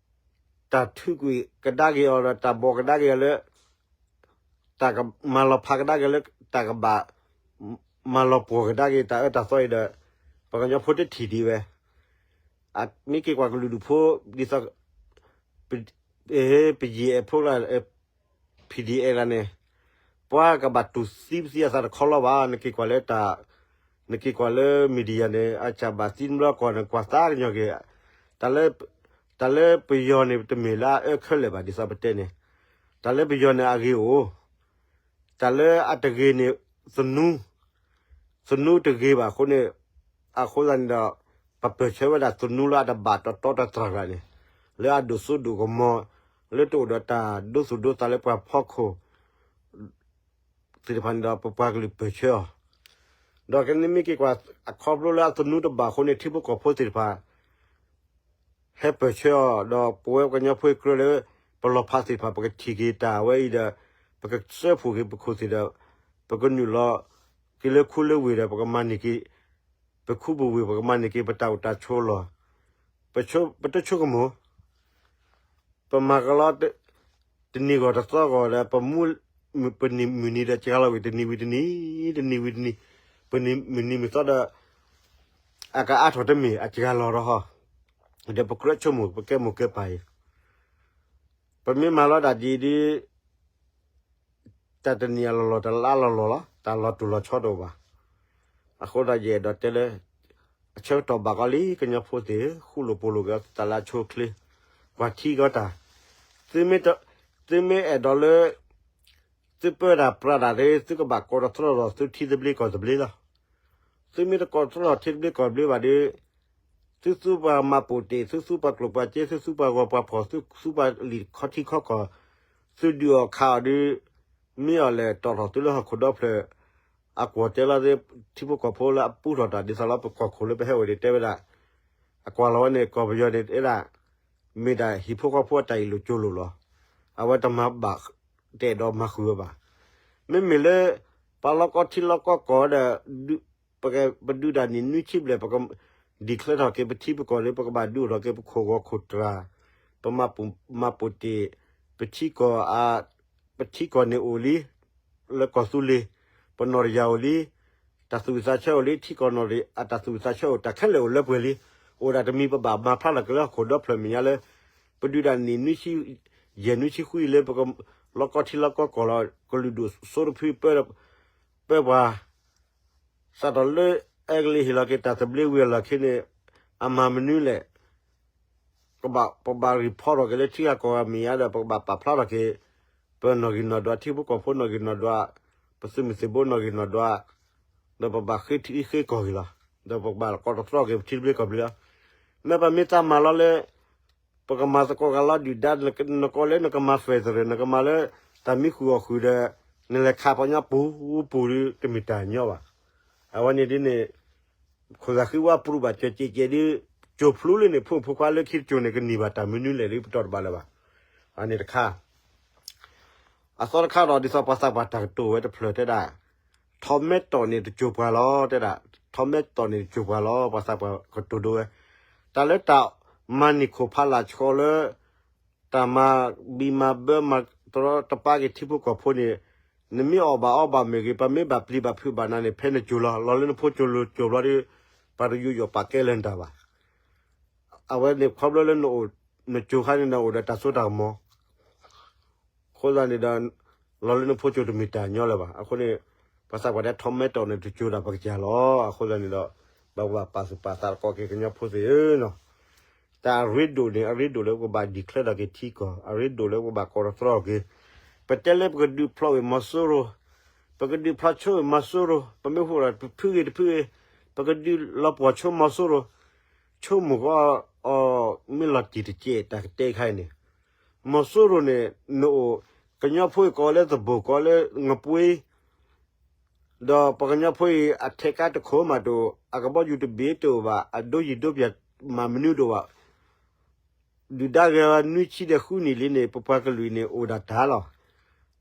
တၢ်ထုးကွံာ်ကဒါက့ၤအီၤဒီး တၢ်ဘီၣ်ကဒါက့ၤအီၤလၢ တၢ်ကမၤလီၤဖးကဒါက့ၤလၢ တၢ်ကဘၣ် မၤလီၤပှီၢ်ကဒါက့ၤတၢ်အၢတၢ်သီအံၤဒီး ပှၤကညီဖိတထံၣ်ဒံးဝဲ မ့ၢ်က့ၤကွၢ်ကလုာ်ဒူၣ်ဖိ ဒ်သိး ပယံၤအဲၣ်ဖိလၢ PDF လၢန့ၣ် ပှၤကဘၣ်တူၢ်သံပသံအသးတခီလီၤဘၣ်. နက့ၤကွၢ်လၢတၢ် နက့ၤကွၢ်လၢ media န့ၣ် အစၢ်ဘၣ်သံတဘျီကီၢ်န့ၣ် ကွၢ်သးကညီၤက့ၤ တၢ်လၢပယီၤန့ၣ် တမ့ၢ်လၢအအၢခဲလၢာ်ဘၣ် ဒ်သိးပတဲန့ၣ် တၢ်လၢပယီၤန့ၣ်အဂ့ၤအိၣ် တၢ်လၢအတဂ့ၤန့ၣ် သနူ သနူတဂ့ၤဘၣ်အဃိန့ၣ် အဃိသတးန့ၣ်ဒီး ပပၢၢ်ဆၢဝဲဒၣ်သနူလၢအတဘၣ်တတီတတြၢ်ဘၣ်န့ၣ် လၢအဒိၣ်စိဒိၣ်ကမီၤ လၢတအိၣ်ဒီးတၢ်ဒိသူၣ်ဒိသးလၢပှၤဖီခိၣ် သ့ၣ်တဖၣ်န့ၣ်ဒီး ပပှၤကလုာ်ပၢၢ်ဆၢအီၤ ဒီးကန့ၣ်မ့ၢ်က့ၤကွၢ် အခီဖျိလၢအသနူတဘၣ်အဃိန့ၣ် ထံဖိကီၢ်ဖိသ့ၣ်တဖၣ် ဟဲပၢၢ်ဆၢအီၤ ဒီးပဝဲကညီဖိအံၤကြၢးလၢ ပလီၤဖးသ့ၣ်တဖၣ် ပကထံၣ်က့ၤတၢ်ဝဲအံၤဒီး ပကစၢဖှိၣ်က့ၤပခိၣ်သ့ၣ်ဒီး ပကနုာ်လီၤက့ၤလၢခူလၢဝ့ၢ်ဒီး ပကမၤန့ၢ်က့ၤ ပခူပဝ့ၢ် ပကမၤန့ၢ်က့ၤပတၢ်အိၣ်တၢ်ဆိးလီၢ် ပတဆိကမိၣ် ပမၤကလီ တနံၤဂီၢ်တသီဂီၢ်ဒီး ပမူ ပနံၤမုၢ်နံၤဒီးစှၤလီၤဝံၤ တနံၤဝံၤတနံၤ တနံၤဝံၤတနံၤ ပနံၤမုၢ်နံၤမုၢ်သီဒီး အကအါထီၣ်တမ့ၢ် အစှၤလီၤဒီးဟီ ဒီးပကြၢးဆိကမိၣ် ပကဲမိၢ်ကဲပၢ်အံၤ ပမ့ၢ်မၤလီၤဒၣ်ဒ်အံၤဒီး တၢ်တနံၤအလီၢ်လီၢ် တလါလီၢ်လီၢ်လီၤ တၢ်လီၤတူၢ်လီၤဆီတအိၣ်ဘၣ်. အဃိဒီးယအဲၣ်ဒိးတဲလၢ အဆၢကတီၢ်ဘၣ်ကီးလံ ကညီဖိသ့ၣ် ဃူလိာ်ဖိးလိာ်က့ၤသးလၢအဆိအချ့ ကွၢ်ထံကီးတၢ် သုမ့ၢ်အဲၣ်ဒိးလၢ သုပၢတၢ်ပြးတၢ်ဒီး သုကဘၣ်ကိးထီၣ်သတြီၣ်ဒီးသုထံသဘျ့ကီၢ်သဘျ့လီၤ. သုမ့ၢ်တကိးထီၣ်သတြီၣ်ထံသဘျ့ကီၢ်သဘျ့ဘၣ်ဒီး သုသူပှၤမၤပိာ်တ့ၢ် သုသူပှၤကျိာ်ပှၤစ့ သုသူပှၤဂီၤပှၤဖှီၣ် သုသူပှၤလံာ်ခီထံခီကီၢ် သုဒုးအီၣ်ခးအီၤဒီး မ့ၢ်အီၤလဲၤတီၣ်ထီၣ်သုလၢဟီၣ်ခိၣ်ဒီဖျၢၣ် အကွီၢ်တဲလီၤသ့ၣ် ထံဖိကီၢ်ဖိလၢအပူထီၣ်တၢ်ဒ်သိးလီၤ ပကီၢ်ခိၣ်လၢပဟဲအိၣ်န့ၣ် တဲဝဲဒၣ် အကွၢ်လီၤဝဲန့ၣ် ကီၢ်ပယီၤန့ၣ် တဲဒၣ် မ့ၢ်ဒၣ်ဟံၣ်ဖိဃီဖိအတၢ်အ့ၣ်လိာ်ကၠိလိာ်လီၤ. အဝဲတမၤဘၣ် တအဲၣ်ဒိးမၤဃုာ်ဝဲဘၣ်. မ့မ့ၢ်လၢ ပှၤလီၢ်ကီၢ်ထံလီၢ်ကီၢ်ကီၢ်ဒီး ပက ပဒုးတၢ်နံၣ်နွံဆံဘျဲၣ် ပက declare ထီၣ်က့ၤပထံပကီၢ်လၢ ပကဘၣ်ဒုးအိၣ်ထီၣ်က့ၤပခိၣ်ဂီၤခိၣ်တြၢ်, ပမၤပူၤ မၤပိာ်တ့ၢ် ပထံကီၢ် ပထံကီၢ်န့ၣ်အိၣ်လံ လၢကီၢ်သူလ့ၤ, ပနီၢ်တယၢ်အိၣ်လံ, တၢ်သူၣ်ဝံၣ်သးဆၢအိၣ်လံ, ထံကီၢ်နီၢ်တယၢ် အတၢ်သူၣ်ဝံၣ်သးဆၢအိၣ် တၢ်ခဲလၢာ်အိၣ်လၢပှဲၤလံ. အိၣ်ဒၣ်တမံၤ ပဘၣ်မၤဖျါထီၣ်က့ၤလၢဟီၣ်ခိၣ်ဒီဖျၢၣ်မဲာ်ညါလၢ ပဒုးဒၣ်နံၣ်နွံဆံ ယဲၢ်နွံဆံဃုအံၤလၢ ပက လီၢ်ကီၢ်ထံလီၢ်ကီၢ်ကီၢ်လီၤ ကလုာ်ဒူၣ်စိတဖု ပၢပှၤ စးထီၣ်လၢ အဲကလံးဟ့ၣ်လီၤက့ၤတၢ်သဘျ့ဝံၤအလီၢ်ခံန့ၣ် အမၤမနုၤလဲၣ် ကဘၣ် ပဘၣ် report ထီၣ်က့ၤလၢထံဂၤကီၢ်ဂၤမဲာ်ညါဒီး ပကဘၣ်ပာ်ဖျါထီၣ်က့ၤ ပနီၢ်ဂံၢ်နီၢ်ဒွး ထံဖိကီၢ်ဖိနီၢ်ဂံၢ်နီၢ်ဒွး ပသုးမုၢ်သံၣ်ဘိနီၢ်ဂံၢ်နီၢ်ဒွး ဒီးပဘၣ်ဃ့ထံဃ့ကီၢ်က့ၤလီၤ. ဒီးပကဘၣ်ကိးတသြီက့ၤပထံသဘျ့ကီၢ်သဘျ့လီၤ. မ့ၢ်ပမ့ၢ်သးမၤလီၤလၢ ပကမၤသကိးဂၤလီၤဒုၣ်ဒါ နကိးလၢနကမၤ federal နကမၤလၢ တၢ်မံဃုာ်အီၣ်ဃုာ်ဒီး နလဲၤခးပှၤကညီပူၤပူၤဒီး တမ့ၢ်တၢ်ညီဘၣ်. အဝဲန့ၣ်ဒ်န့ၣ် ခိၣ်သးဃံဝါပရူးဘၣ်စၢၤကဲးကဲးဒီး ကၠိၤဖျိလၢန့ၣ် ဖိမုၣ်ဖိခွါလၢခံတကၠိၤန့ၣ် ကနံၣ်ဘၣ်တၢ်မနုၤလဲၣ်ဒီး ပတီၢ်တဘၣ်လၢၤဘၣ်. အန့ၣ်တခါ အသီတခါဒီး ဒ်သိးပှၤသးပှၢ်တၢ်ကတိၤဝဲတဖျၢၣ်တဲဒၣ် ထီးမဲတီၢ်န့ၣ်တကၠိၤပှၤလီၤ တဲဒၣ် ထီးမဲတီၢ်န့ၣ်တကၠိၤပှၤလီၤ ပှၤသးပှၢ်ကတိၤဒိဝဲ တၢ်လၢတၢ်မၤန့ၢ်ခိၣ်ဖးလာ်ဆှီလၢ တၢ်မၤဘံးမၤဘၢမၤတရီတပါက့ၤထံဖိကီၢ်ဖိန့ၣ် နမ့ၢ်အီၣ်ဘၣ်အီဘၣ်မ့ၢ်ဂ့ၤ ပမ့ၢ်ဘၣ်ပျံၤဘၣ်ဖုးဘၣ်နၤန့ၣ် ဖဲနကၠိၤလီၤ လီၤလၢနဖိကၠိၤလိၤကၠိၤဘျီဒီး ပှၤတယူးယီၣ်ပာ်ကဲလၢနတၢ်ဘၣ်. အဝဲန့ၣ်ခီဖျိလၢနအိၣ် နကၠိၤခါန့ၣ် နအိၣ်ဒီးတၢ်စိတၢ်ကမီၤ အဃိသတးန့ၣ်ဒီး လီၤလၢနဖိကၠိၤတမ့ၢ်တၢ်ညီလၢၤဘၣ်. အဃိန့ၣ် ပှၤသးပှၢ်တဲထီးမဲတီၢ်န့ၣ်တကၠိၤဒၣ်ပကစၢ်လီၤ. အဃိသတးန့ၣ်ဒီး ပကဘၣ်ပာ်သူၣ်ပာ်သးသကိးက့ၤကညီဖိသ့ၣ်ဧၢနီၤ. တၢ်အရ့ဒိၣ်န့ၣ် အရ့ဒိၣ်လၢပကဘၣ် declare ထီၣ်က့ၤထံကီၢ် အရ့ဒိၣ်လၢပကဘၣ်ကိးတသြီက့ၤ ပတဲလၢပကဒုးဖျိးဝံၤမီၤစိရိၤ ပကဒုးဖျိးဆိဝံၤမီၤစိရိၤ ပမ့ၢ်ဟူးဒီးတဖုဂ့ၤတဖုဂ့ၤ ပကဒုးလီၤပှီၢ်ဆိမီၤစိရိၤ ဆိကမိၣ်ကအီၤ မ့ၢ်လီၤတံၢ်တကဲးတၢ်ကတဲခါအံၤန့ၣ် မီၤစိရိၤန့ၣ် နအိၣ် ကညီဖိအံၤကိးလၢသဘိၣ်ကိးလၢငပှ့ၤ ဒီးပှၤကညီဖိအံၤ အထဲကါတခိၣ်မးတအိၣ် အကဘီယူၤတဘ့ၣ်တအိၣ်ဘၣ် အဒိယံၤဒိပၠးမးမနုၤတအိၣ်ဘၣ် ဒုၣ်ဒါဂဲၤဝဲနွံဆံဒီးဃုနံၣ်လံန့ၣ် ပပှၤကလုာ်န့ၣ် အိၣ်ဒၣ်တၢ်လီၤ.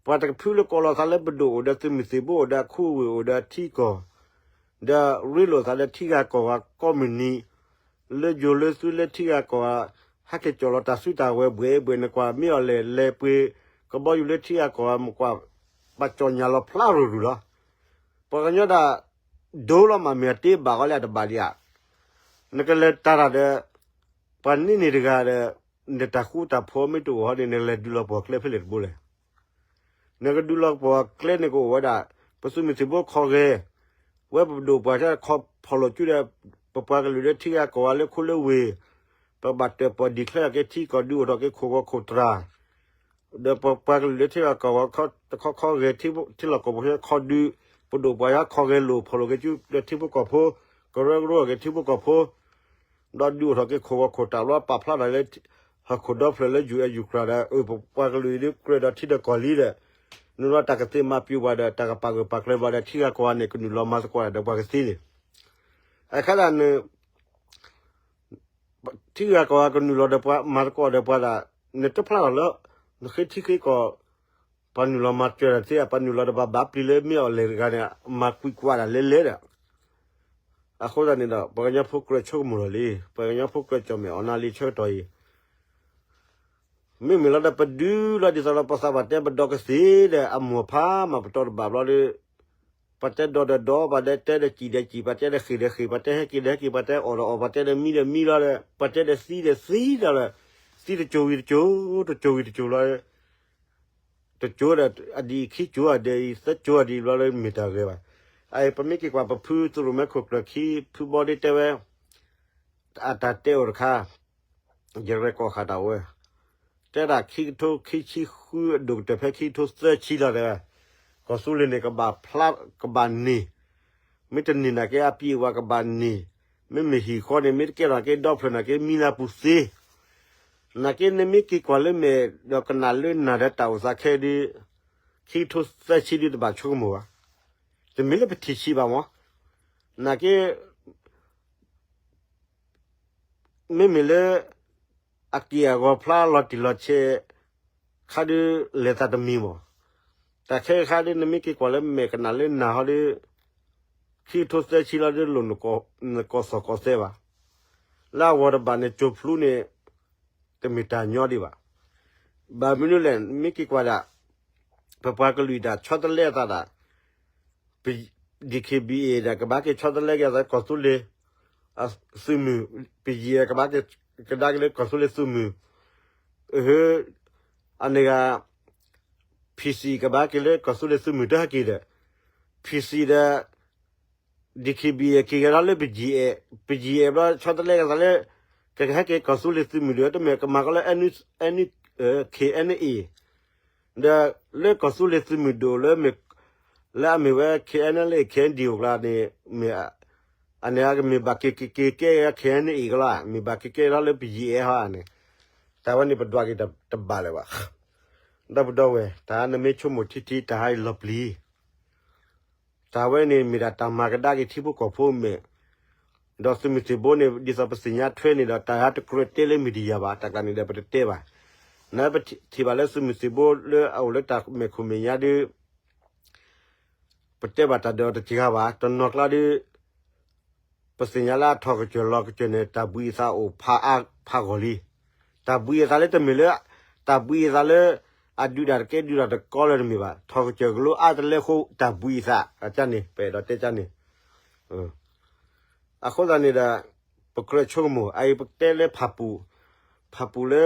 ပှၤတကဖုလၢကိးလီၤသးလၢပဒိၣ်အိၣ်ဒီးသုးမုၢ်သံၣ်ဘိအိၣ်ဒီးအခူအဝ့ၢ်အိၣ်ဒီးထံကီၢ် ဒီးရ့လိာ်သးဒီးထံဂၤကီၢ်ဂၤကိးမုၢ်နံၤ လၢယိၤလၢသုလၢထံဂၤကီၢ်ဂၤ ဟဲက့ၤကၠီၣ်လီၤတၢ်စုတၢ်ဝဲၤဘှဲးဘှဲး နကွၢ်မ့ၢ်အီၤလဲၣ်လဲၤပှ့ၤ ကဘီယူၤလၢထံဂၤကီၢ်ဂၤ မကွၢ် ပှၤကၠီၣ်ညါလီၤဖျါရူၤရူၤလီၤ. ပှၤကညီဒၣ် ဒိလီၤမးမ့ၢ်အတ့ဘၣ်အီၤလၢအတဘၣ်ဒံးဧါ. နကလဲၤတၢ်တၢ်ဒီး ပှၤန့ၢ်န့ၢ်တဂၤဒီး နတၢ်ဃူတၢ်ဖိးမ့ၢ်တအိၣ်ဟီန့ၣ် နကလဲၤဒုးလီၤပှီၢ်ကျဲဖဲလဲၣ်တဘိလဲၣ်. နကဒုးလီၤပှီၢ်ကျဲန့ၣ်ကအိၣ်ဝဲဒၣ် ပသုးမုၢ်သံၣ်ဘိခီဂဲၤ ဝဲပဒိၣ်ပှၤတၢ်ခီဖီၣ်လိာ်စုဒီး ပပှၤကလုာ်လၢထံဂၤကီၢ်ဂၤလၢခိလၢဝ့ၢ် ပဘၣ်တၢၣ်ပီၣ် declare က့ၤထံကီၢ်ဒုးအိၣ်ထီၣ်က့ၤခိၣ်ဂီၤခိၣ်တြၢ် ဒီးပပှၤကလုာ်လၢထံဂၤကီၢ်ဂၤ တခီခီဂဲၤထံလီၢ်ကီၢ်ပူၤခီဒုး ပဒိၣ်ပှၤယါခီဂဲၤလိာ်ဖီၣ်လိာ်က့ၤစုဒီးထံဖိကီၢ်ဖိ ကရၢကရိအီၤက့ၤထံဖိကီၢ်ဖိ ဒီးဒုးအိၣ်ထီၣ်က့ၤခိၣ်ဂီၤခိၣ်တြၢ်လီၤ ပာ်ဖျါထီၣ်လၢ ဟီၣ်ခိၣ်ဒီဖျၢၣ်လၢ ယူၢ်အဲၣ်ယူၢ်ကြၢ်ဒီး ပပှၤကလုာ်အံၤဒုးကြၢးဒီးထံဒီးကီၢ်လံဒီး နုာ်လီၤတၢ်ကသ့မၤပျုၤပှၤဒီး တၢ်ကပာ်ဂၢၢ်ပာ်ကျၢၤပှၤဒီး ထံဂၤကီၢ်ဂၤန့ၣ် ကနုာ်လီၤမၤသကိးတၢ်ဒီးပှၤကသ့န့ၣ် အခါဒၣ်န ထံဂၤကီၢ်ဂၤကနုာ်လီၤဒီးပှၤ မၤသကိးဒီးပှၤဒၣ် နတဖျါထီၣ်လၢ နဃ့ထံဃ့ကီၢ် ပှၤနုာ်လီၤမၤစၢၤတၢ်သ့ ပှၤနုာ်လီၤဒီးပှၤဘၣ်ပျံၤလၢမ့ၢ်အီၤလဲၣ်တဂၤန့ၣ် မၤကွံာ်ကွၢ်ဒၣ်လဲၣ်လဲၣ်ဒီး အဃိသတးန့ၣ်ဒီး ပှၤကညီဖိကြၢးဆိကမိၣ်လီၤလံ ပှၤကညီဖိကြၢးကၠီၣ်မဲာ်အီၤနၤလံဆၢကတီၢ်အံၤ မ့မ့ၢ်လီၤဒီးပဒုးလီၤဒ်သိးဒီးပသးပှၢ်တဲပဒီကသ့ဒီး အမိၢ်အဖါမးပတီၢ်တဘၣ်ဘျီဒီး ပှၤတဲဒီးဒီးဒီး ပှၤတဲဒီးစံၣ်ဒီးစံၣ် ပှၤတဲဒီးဃ့ၢ်ဒီးဃ့ၢ် ပှၤတဲဟဲက့ၤဒီးဟဲက့ၤ ပှၤတဲအီၣ်ဒီးအီၣ် ပှၤတဲဒီးမံဒီးမံလီၤဒီး ပှၤတဲဒီးသံဒီးသံဒီး သံတစိၤဝံၤတစိၤ တစိၤဝံၤတစိၤလီၤ တစိၤဒီးအဒံးအံၤ ခံစိၤအဒံးအံၤ သၢစိၤအဒံးအံၤဘျီဒီး မ့ၢ်တၢ်ဂ့ၤဘၣ်. အအံၤ ပမ့ၢ်က့ၤကွၢ်ပဖုသရိၣ်မဲခိၣ်ကျၢၢ်ခံ ဖုဘီဒ့တဲဝဲ အတၢ်တဲအိၣ်တခါ ယရဲၣ်ကီၢ်ဃာ်တၢ်ဝဲ တဲဒၣ်ခံကထိခံဆံဃုအဒိၣ်ကတၢၢ်ဖဲခံကထိသၢဆံလီၤတဲဝဲ ကီၢ်သူလ့ၤန့ၣ် ကဘၣ်ဖျါ ကဘၣ်န့ၢ် မ့ၢ်တန့ၢ်နာ်က့အပျံၤဝဲကဘၣ်န့ၢ် မ့မ့ၢ်ဟံၣ်ဃီန့ၣ် မ့ၢ်တကဲထီၣ်က့ဒီဖျၢၣ်နာ်က့ မံလၢပူၤသ့ နာ်က့နမ့ၢ်က့ၤကွၢ်လၢမဲာ်ဒီးကနၣ်လၢနၤဒီးတၢ်အိၣ်သးခဲဒုး ခံကထိသၢဆံဒုးတဘၣ်ဆိကမိၣ်ဘၣ်. တ တမ့ၢ်လၢပထံၣ်ဆံးဘၣ်မး, နာ်က့ မ့မ့ၢ်လၢ အက့ၢ်အဂီၤဖျါလီၤတံၢ်လီၤဆဲး ခါဒုးလဲၤသးတမံၤမး, တၢ်ခဲခါဒုး နမ့ၢ်က့ၤကွၢ်လၢမဲာ်ကနၣ်လၢနၢ်ဟီဒုး ခံကထိသၢဆံလီၤဒုး လိၣ်နကိးသီၣ်ကိးသဲဘၣ်, လၢအဂီၤတဘၣ်န့ၣ် ကၠိဖျူန့ၣ် တမ့ၢ်တၢ်ညီဒံးဘၣ်. ဘၣ်မနုၤလဲၣ် မ့ၢ်က့ၤကွၢ်ဒၣ် ပပှၤကလုာ်ဒၣ်ဆီတလဲအသးဒၣ် ပ DKBA ဒၣ် ကဘၣ်က့ၤဆီတလဲက့ၤအသး ကီၢ်သူလ့ၤ သုးမုၢ်, ပယီၤ ကဘၣ်က့ၤကဒါက့ၤလၢကီၢ်သူလ့ၤသုးမုၢ်, အန့ၣ်ဂၤ PC ကဘၣ်က့ၤလၢကီၢ်သူလ့ၤသုးမုၢ်တဟဲက့ၤဒီး PC ဒီး DKBA က့ၤကဒါလၢပယီၤ, ပယီၤဘျီ ဆီတလဲက့ၤသးလၢ ကဟဲက့ၤကီၢ်သူလ့ၤသုးမုၢ်ဒီး တမ့ၢ်ကမၤကီးလၢ KNA ဒီးလၢကီၢ်သူလ့ၤသုးမုၢ်ဒိၣ်လၢ လၢအမ့ၢ်ဝဲ KNLA KNDO ကျါန့ၣ် မ့ၢ် အန့ၣ်ကမ့ၢ်ဘၣ်က့ၤက့ၤကဲ KNA ကလီၤ, မ့ၢ်ဘၣ်က့ၤကဲထီၣ်လၢပယီၤဟီန့ၣ်, တၢ်ဝဲန့ၣ်ပဒွးက့ၤတဘၣ်လၢၤဘၣ်. ဒီပုၢ်ဒီဝဲၢ် တၢ်နမ့ၢ်ဆိကမိၣ်ထံထံ တၢ်ဟးအံၤလီၤပျံၤ တၢ်ဝဲန့ၣ်မ့ၢ်ဒၣ်တၢ်မၤကဒါက့ၤထံဖိကီၢ်ဖိမဲာ်, ဒီးသုးမုၢ်သံၣ်ဘိန့ၣ် ဒ်သိးပသ့ၣ်ညါထွဲန့ၣ်ဒီး တၢ်ဟးတကြၢးတဲလၢ media ဘၣ်, တၢ်ကျါန့ၣ်ဒီးပတတဲဘၣ်. နပထံၣ်ဘၣ်လၢသုးမုၢ်သံၣ်ဘိလၢအအိၣ်လၢတၢ်မဲာ်ခိၣ်မဲာ်ညါဒုး ပတဲဘၣ်တၢ်ဒီးတစှၤဘၣ်, တနီၤကျါဒုး ပသ့ၣ်ညါလၢအထီၣ်ကစၢၢ်လီၤကစၢၢ်န့ၣ် တၢ်ဘှံးအသးအိၣ်ဖးအါဖးဂီၢ်လံ. တၢ်ဘှံးအသးလၢတမ့ၢ်လၢ တၢ်ဘှံးအသးလၢ အဒုးတၢ်တကဲဒုးတၢ်တကီလၢတမ့ၢ်ဘၣ်, ထီၣ်ကစၢၢ်ကလိအါတလဲအဃိ တၢ်ဘှံးအသး ကန့ၣ် ပအဲၣ်ဒိးတဲကန့ၣ်. အဃိသတးန့ၣ်ဒီး ပကြၢးဆိကမိၣ် အအံၤပတဲလၢဖၣ်ပူၣ်, ဖၣ်ပူၣ်လၢ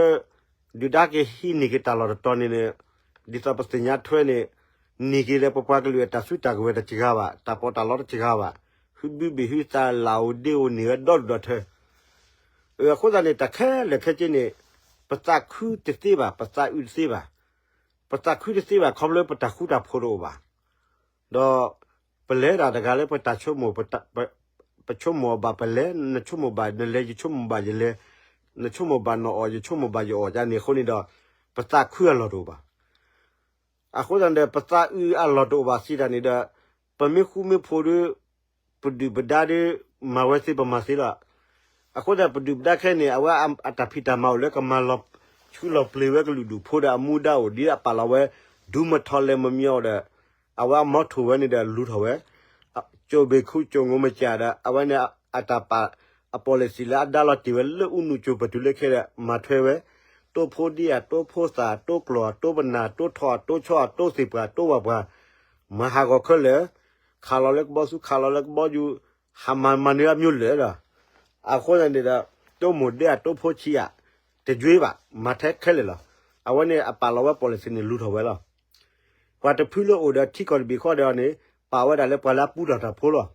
ဒုၣ်ဒါက့ၤဟံးန့ၢ်က့ၤတၢ်လီၢ်တတီၤန့ၣ်န့ၣ် ဒ်သိးပသ့ၣ်ညါထွဲန့ၣ် န့ၢ်က့ၤလၢပပှၤကလုာ်အတၢ်စုတၢ်ကဝဲၤတစှၤဘၣ်, တၢ်ပီးတၢ်လီတစှၤဘၣ်, ဟုဘုဘ့ၣ်ဟုသးလၢအိၣ်ဒ့အိၣ်န့ၢ်ဝဲဒီဒူၣ်ဒီထၢ အဃိသတးန့ၣ် တၢ်ခဲလၢာ်ခဲဆ့န့ၣ် ပသးခုတသ့ဘၣ်, ပသးအုးတသ့ဘၣ်. ပသးခုတသ့ဘၣ် ခီဖျိပတၢ်ဃူတၢ်ဖိးတအိၣ်ဘၣ်. ဒီးပလဲၤဒၣ်တဂၤလၢပတၢ်ဆိကမိၣ်, ပဆိကမိၣ်အီၤဘၣ်ပလဲၤ, နဆိကမိၣ်ဘၣ်နလဲၤ ယဆိကမိၣ်ဘၣ်ယလဲၤ, နဆိကမိၣ်ဘၣ်နအီၣ် ယဆိကမိၣ်ဘၣ်ယအီၣ် ကန့ၣ်အဃိန့ၣ်ဒီး ပသးခုအလီၢ်တအိၣ်ဘၣ်. အဃိသတးဒီး ပသးအုးအလီၢ်တအိၣ်ဘၣ်စံးတၢ်န့ၣ်ဒီး ပမ့ၢ်ဃူမ့ၢ်ဖိးဒီး ပဒုၣ်ပဒါဒီး မၤဝဲသ့ပမၤသ့လီၤ. အဃိသတး ပဒုၣ်ပဒါခဲအံၤန့ၣ် အဝဲအတၢ်ဖံးတၢ်မၤအိၣ်လၢကမၤလီၤဆူလီၤပျ့ၤဝဲ ကလုာ်ဒူၣ်ဖိဒီးအမူဒါအိၣ် ဒ်အပာ်လီၤဝဲ ဒူမထီၣ်လဲၤမမီၤဒီး အဝဲအမီထိၣ်ဝဲန့ၣ်ဒီး လူၤထီၣ်ဝဲ ကၠိၣ်ဘ့ၣ်ခူကၠိၣ်ငိမကၠးဒီး အဝဲန့ၣ်အတၢ်ပာ် အpolicyလၢအဒါလီၤတ့ၢ်ဝဲလၢအူနူးကၠိပတုၤလၢခဲဒီး မၤထွဲဝဲ တိဖိဒ့ဧါ တိဖိသၣ် တိကျီၢ် တိပနၢ် တိထီၣ် တိဆီၣ် တိသ့ၣ်ပှၢ် တိဝၣ်ပှၢ် မၤဟးဂီၤခဲလၢာ် ခးလီၤလၢကဘီဆူ ခးလီၤလၢကဘီယူၤ ဟးမၤမၤန့ၢ်အမျိုးလၢာ်ဒီး အဃိသတးန့ၣ်ဒီး တိမိၢ်ဒ့ဧါ တိဖိဆံးဧါ တယွ့ဘၣ် မၤထဲခဲလၢာ်လီၤ. အဝဲန့ၣ်အပာ်လီၤဝဲ policy န့ၣ် လူၤထီၣ်ဝဲလီၤ. ပှၤတဖုလၢအိၣ်ဒီးထံကီၢ်တဘ့ၣ်ဃီဒီးန့ၣ် ပာ်ဝဲဒၣ်လၢပှၤလၢအပူထီၣ်တၢ်ဖိလီၤ.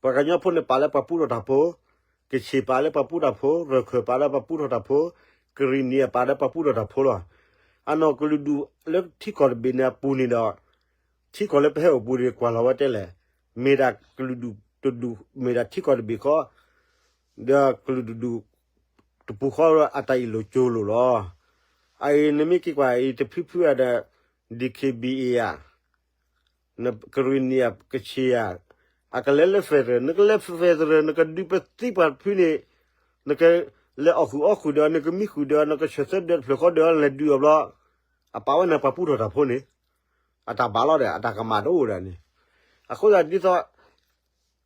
ပှၤကညီဖိန့ၣ်ပာ်လၢပှၤပူထီၣ်တၢ်ဖိ, ကဆ့ၣ်ပာ်လၢပှၤပူထီၣ်တၢ်ဖိ, ရၢၢ်ခၢၣ်ပာ်လၢပှၤပူထီၣ်တၢ်ဖိ, ကရံၣ်နံၣ်အပာ်လၢပှၤပူထီၣ်တၢ်ဖိလီၤ. အနီၢ်ကလုာ်ဒူၣ်လၢထံကီၢ်တဘ့ၣ်န့ၣ်အပူၤန့ၣ်ဒီး ထံကီၢ်လၢပဟဲအိၣ်ပူၤန့ၣ် ကွၢ်လီၤဝဲတဲလဲၣ်, မ့ၢ်ဒၣ်ကလုာ်ဒူၣ်တဒူၣ် မ့ၢ်ဒၣ်ထံကီၢ်တဘ့ၣ်ဃီ ဒီးကလုာ်ဒူၣ်တပူၤဃီအတၢ်အ့ၣ်လိာ်ကၠိလိာ်လီၤ. အအံၤနမ့ၢ်က့ၤကွၢ်အံၤတဖုဖုဧါဒီး DKBA ဧါ ကရံၣ်နံၣ်ဧါ ကဆ့ၣ်ဧါ, အကလဲၤလၢ federal နကလဲၤ federal နကဒုးပသံပှၤတဖုန့ၣ် နကလဲၤအီၣ်ဃုာ်အီဃုာ်ဒီး နကမံဃုာ်ဒီး နကဆၢၣ်သၢဒၢးတဖျၢၣ်ဃီဒီး လဲၤဒုးအီၤဘျီ အပာ်ဝဲန့ၣ်ပှၤပူထီၣ်တၢ်ဖိန့ၣ် အတၢ်ဘၣ်လီၤဒီးအတၢ်ကမၣ်တအိၣ်ဒီးန့ၣ်, အဃိသတးဒ်သိး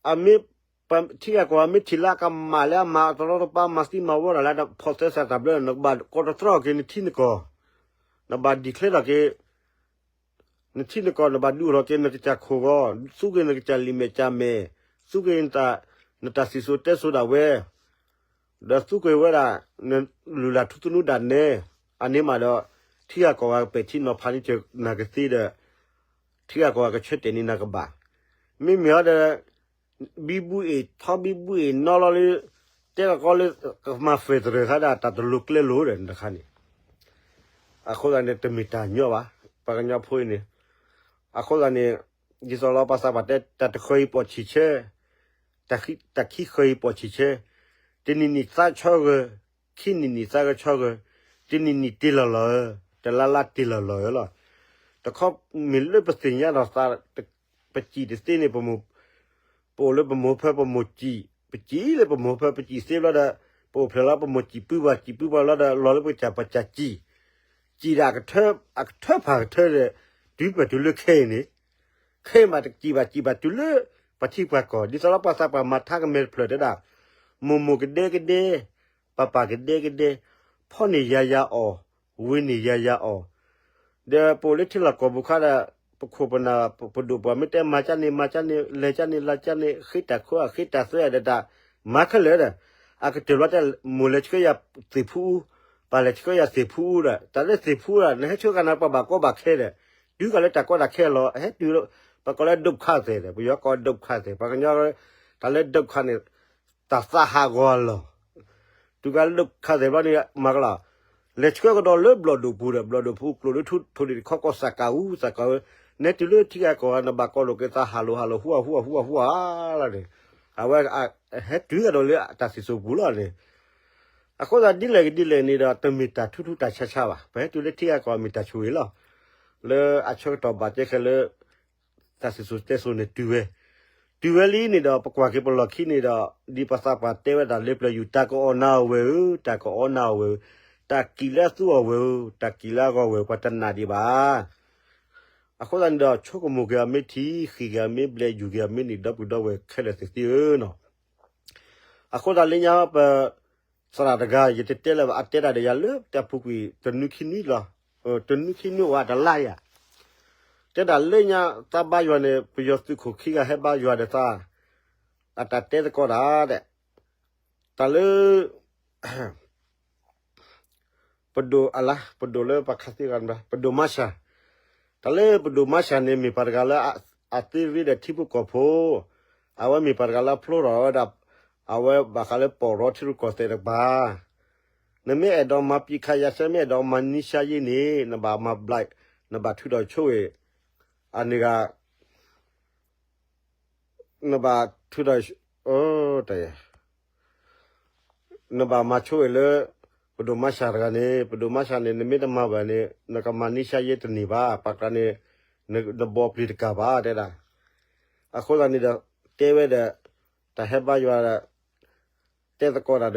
အမ့ၢ် ထံဂၤကီၢ်ဂၤမ့ၢ်ထံၣ်လၢအကမၣ်လၢအမၤတရီတပါ မၤသံမၤဝီတၢ်လၢအတၢ်ဖီၣ်သဲစးတၢ်ဘျၢ နကဘၣ်ကိးတတြီၢ်က့ၤနထံနကီၢ်, နဘၣ် declare ထီၣ်က့ၤ နထံနကီၢ် နဘၣ်ဒုးအိၣ်ထီၣ်က့ၤနကစၢ်ခိၣ်ဂီၤ, သူက့ၤနကစၢ်လံာ်မဲာ်ကၢ်မဲာ်, သူက့ၤ နတၢ်စံၣ်စိၤတဲစိၤဒၣ်ဝဲ, ဒီးသူက့ၤဝဲဒၣ် နလုၢ်လၢ်ထူသနူဒၣ်နဲ, အန့ၣ်မးဒီး ထံဂၤကီၢ်ဂၤကပဲာ်ထံနီၤဖးန့ၢ်စၢၤနၤကသ့ဒီး ထံဂၤကီၢ်ဂၤကဆၢတဲာ်န့ၢ်နၤကဘၣ်. မ့မ့ၢ်ဟီဒီး ဘံဘူအ့ၣ်ထီဘံဘူအ့ၣ်နီလီၤလၢ တဲလီၤကီလၢ ကမၤ federal ခါဒီး တၢ်တလိၤကျဲလိၤဒီးနတခါန့ၣ်, အဃိသတးန့ၣ် တမ့ၢ်တၢ်ညီဘၣ် ပှၤကညီဖိအံၤန့ၣ်, အဃိသတးန့ၣ် ဒ်သိးလီၤပှၤသးပှၢ်တဲ တၢ်တဃၢအံၤပိာ်ဆံးဆၢ တၢ်ခံဃၢအံၤပိာ်ဆံးဆၢ, တနံၤနံၤသါဆီဂၢၢ်, ခံနံၤနံၤသါဂၢၢ်ဆီဂၢၢ်, တနံၤနံၤတ့ၢ်လီၤလီၤဧၢ, တလါလါတ့ၢ်လီၤလီၤဧၢလီၤ. တခီမ့ၢ်လၢပသ့ၣ်ညါဒီးသး ပစံၣ်တသ့န့ၣ် ပအိၣ်လၢပမိၢ်ဖၢပမိၢ်စံၣ်, ပစံၣ်လၢပမိၢ်ဖၢပစံၣ်သ့ဘျီဒီး ပအိၣ်ဖျဲၣ်လီၤပမိၢ်စံၣ်ပုၢ်ပှၢ် စံၣ်ပုၢ်ပှၢ်လီၤဒီး လီၤလၢပကစၢ်ပစံၣ်, စံၣ်ဒီး အကထၢဖးကထၢဒီး တုၤပတုၤလၢခဲအံၤန့ၣ် ခဲအံၤမးတစံၣ်ဘၣ် စံၣ်ဘၣ်တုၤလၢ ပှၤထံပှၤကီၢ် ဒ်သိးလၢပှၤသးပှၢ်မၤထါကမဲာ်တဖျၢၣ်တဲဒၣ်, မိၢ်မိၢ်ကဒဲကဒဲ, ပၢ်ပၢ်ကဒဲကဒဲ, ဖီၣ်န့ၢ်ယၤယၤအီၣ်, ဝံၤန့ၢ်ယၤယၤအီၣ်, ဒီးပအိၣ်လၢထံလီၢ်ကီၢ်ပူၤခါဒီး ပခိၣ်ပနၢ် ပဒိၣ်ပှၢ်မ့ၢ်တဲမၤကၢ်န့ၣ် မၤကၢ်န့ၣ် လဲၤကၢ်န့ၣ် လၢကၢ်န့ၣ် ဃ့တၢ်ခိအဃ့တၢ်သွဲအဒီးတၢ် မၤခဲလၢာ်ဒီး အကတၢၢ်လီၤတဲ မိၢ်လဲၤဆှၢယၤသ့ၣ်ဖူအူ, ပၢ်လဲၤဆှၢယၤသ့ၣ်ဖူအူဒီး တၢ်လၢသ့ၣ်ဖူအူဒီး နဟဲဆှၢကနၤပှၤဘၣ်ကီဘၣ်ခဲဒီး တုၤကးလၢတၢ်ကီတၢ်ခဲလီၤ ဟဲတုၤလၢ ပကိးလၢဒုက္ခသည်ဒီး ပယီၤကိးဒုက္ခသည် ပှၤကညီ တၢ်လၢဒုက္ခန့ၣ် တၢ်သးဟးဂီၤလီၤ တုၤကးလၢဒုက္ခသည်ဘျီန့ၣ် မၤကလီၤ, လဲၤဆှၢကဒီးလၢဘျီၣ်ဒိၣ်ပူၤဒီး ဘျီၣ်ဒိၣ်ပူၤကျိၤလၢထူထိၣ်ဒံးတခီကီၢ်စးကၤအူ စးကၤအူ, နဲတုၤလၢထံဂၤကီၢ်ဂၤ နဘၣ်ကီလိာ်က့ၤသးဟးလိာ်ဟးလိာ်ဟူအဟူအဟူအဟူအလီၤန့ၣ်, အဝဲ ဟဲတုၤကဒီးလၢတၢ်စံၣ်စိၤပူၤလီၤန့ၣ်, အဃိသတးဒ်လဲၣ်ဂ့ၤဒ်လဲၣ်န့ၣ်ဒီး တမ့ၢ်တၢ်ထူးထူးတၢ်ဆါဆါဘၣ်. ပဟဲတုၤလၢထံဂၤကီၢ်ဂၤမ့ၢ်တၢ်ဆိၣ်ဂ့ၤလီၤ. လၢအဆၢကတီၢ်ဘၣ်ကဲဃဲလၢ တၢ်စံၣ်စိၤတဲစိၤန့ၣ်တုၤဝဲ, တုၤဝဲလံန့ၣ်ဒီး ပကွၢ်က့ၤပလီၢ်ခံန့ၣ်ဒီး ဒ်ပှၤသးပှၢ်တဲဝဲဒၣ်လၢပျၢၤယူၤ တၢ်ကအီၣ်နၤအီၣ်ဝဲဧၢ, တၢ်ကအီနၤအီၣ်ဝဲဧၢ, တၢ်ကံၣ်လၢအသူအီၣ်ဝဲဧၢ, တၢ်ကံၣ်လၢအဂီၢ်ဝဲ ပှၤတနာ်ဒံးဘၣ်. အဃိသတးန့ၣ်ဒီး ဆိကမိၣ်က့ၤအီၤမ့ၢ်ထံ, ဃ့ၢ်က့ၤအီၤမ့ၢ်ဘျဲး, ယူၤက့ၤအီၤမ့ၢ်နံၤ, ဒီပုၢ်ဒီဝဲၢ်ခဲလၢာ်သ့ၣ်သ့ၣ်ဧၢနီၤ. အဃိသတးလၢညါပ သရၣ်တဂၤ ယတတဲလၢၤဘၣ် အတဲဒၣ်ဒီးယၤလၢတၢ်ပူၤကွံာ် တနွံခံနွံလီၤ, တနွံခံနွံအိၣ်အတလါယၤ, တဲဒၣ်လၢညါသးဘါယွၤန့ၣ် ပယီၤသုးခိၣ်ခံဂၤဟဲဘါယွၤဒီးသး, အတၢ်တဲသကိးတၢ်ဒီး တၢ်လၢ ပဒိၣ်အလါ ပဒိၣ်လၢပခးသံဂၤ ပဒိၣ်မါဆှၤ, တၢ်လၢပဒိၣ်မါဆှၤန့ၣ် မ့ၢ်ပှၤတဂၤလၢ အသ့ရ့ဒီးထံဖိကီၢ်ဖိ, အဝဲမ့ၢ်ပှၤတဂၤလၢအဖျိထီၣ်ဝဲဒၣ်, အဝဲဘၣ်ဃးလၢပီၢ်ရီထံရူၢ်ကီၢ်သဲးတကပၤ, နမ့ၢ်အဲၣ်ဒိးမၤပံခးယၤစဲ မ့ၢ်အဲၣ်ဒိးမၤနံၤဆါယ့န့ၣ် နဘၣ်မၤဘျး, နဘၣ်ထုးထီၣ်ဆိဝဲ, အန့ၣ်ဂၤ နဘၣ်ထုးထီၣ်, တၢ် နဘၣ်မၤဆိဝဲလၢ ပဒိၣ်မါဆှၤတဂၤန့ၣ်, ပဒိၣ်မါဆှၤန့ၣ် နမ့ၢ်တမၤဘၣ်န့ၣ် နကမၤနံၤဆါယ့တန့ၢ်ဘၣ်, ပှၤကျါန့ၣ် နဘီပျံၤတကၢ်ဘၣ်တဲဒၣ်. အဃိသတးန့ၣ်ဒီး တဲဝဲဒီး တၢ်ဟဲဘါယွၤဒီး တဲသကိးတၢ်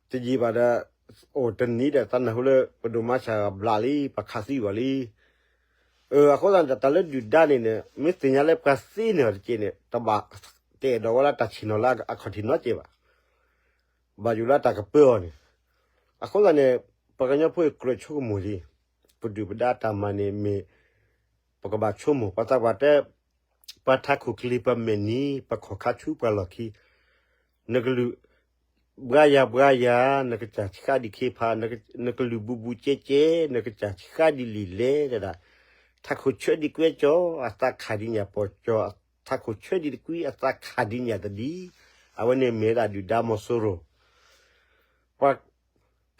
ဒီး တယံာ်ဘၣ်ဒီး အိၣ်တနံၤဒီး သးနၢ်ဟူလၢ ပဒိၣ်မါဆှၤဘျးလံ ပှၤခးသံဘၣ်လံ. အဃိသတးန့ၣ် တၢ်လၢဒုၣ်ဒါန့ၣ်န့ၣ် မ့ၢ်သ့ၣ်ညါလၢပှၤသ့န့ၢ်အီၤတက့ၢ်န့ၣ် တဘၣ်တအဲၣ်ဒိးဝဲလၢတၢ်ဆ့ၣ်နီၤလၢအခီၣ်ထံးနီတက့ၢ်ဘၣ်. ဘၣ်ယိၣ်လၢတၢ်ကပၢအီၤန့ၣ်. အဃိသတးန့ၣ် ပှၤကညီဖိအံၤကြၢးဆိကမိၣ်လံ, ပဒုၣ်ပဒါတၢ်မၤန့ၣ်မ့ၢ် ပကဘၣ်ဆိကမိၣ် ပှၤသးပှၢ်တဲ ပှၤထးခိၣ်ကျ့ၤပမဲာ်နံၤ ပှၤခီၣ်ခါဆူပှၤလီၢ်ခံ, နကလုၢ် ဘှါယၤဘှါယၤ နကစၢ်ဆှါဒံးခ့ဖး, နကလုၢ်ဘူးဘူးကဲကဲ နကစၢ်ဆှါဒံးလံာ်လဲၢ်တဲဒၣ်, ထးခိၣ်ဆၢဒံးကွဲကၠီ အသးခးဒံးညၣ်ပီၤကၠီ, ထးခိၣ်ဆၢဒံးတကွံ အသးခးဒံးညၣ်တလံ. အဝဲန့ၣ်မ့ၢ်ဒၣ်ဒုၣ်ဒါမီၤစိရိၤ ပှၤ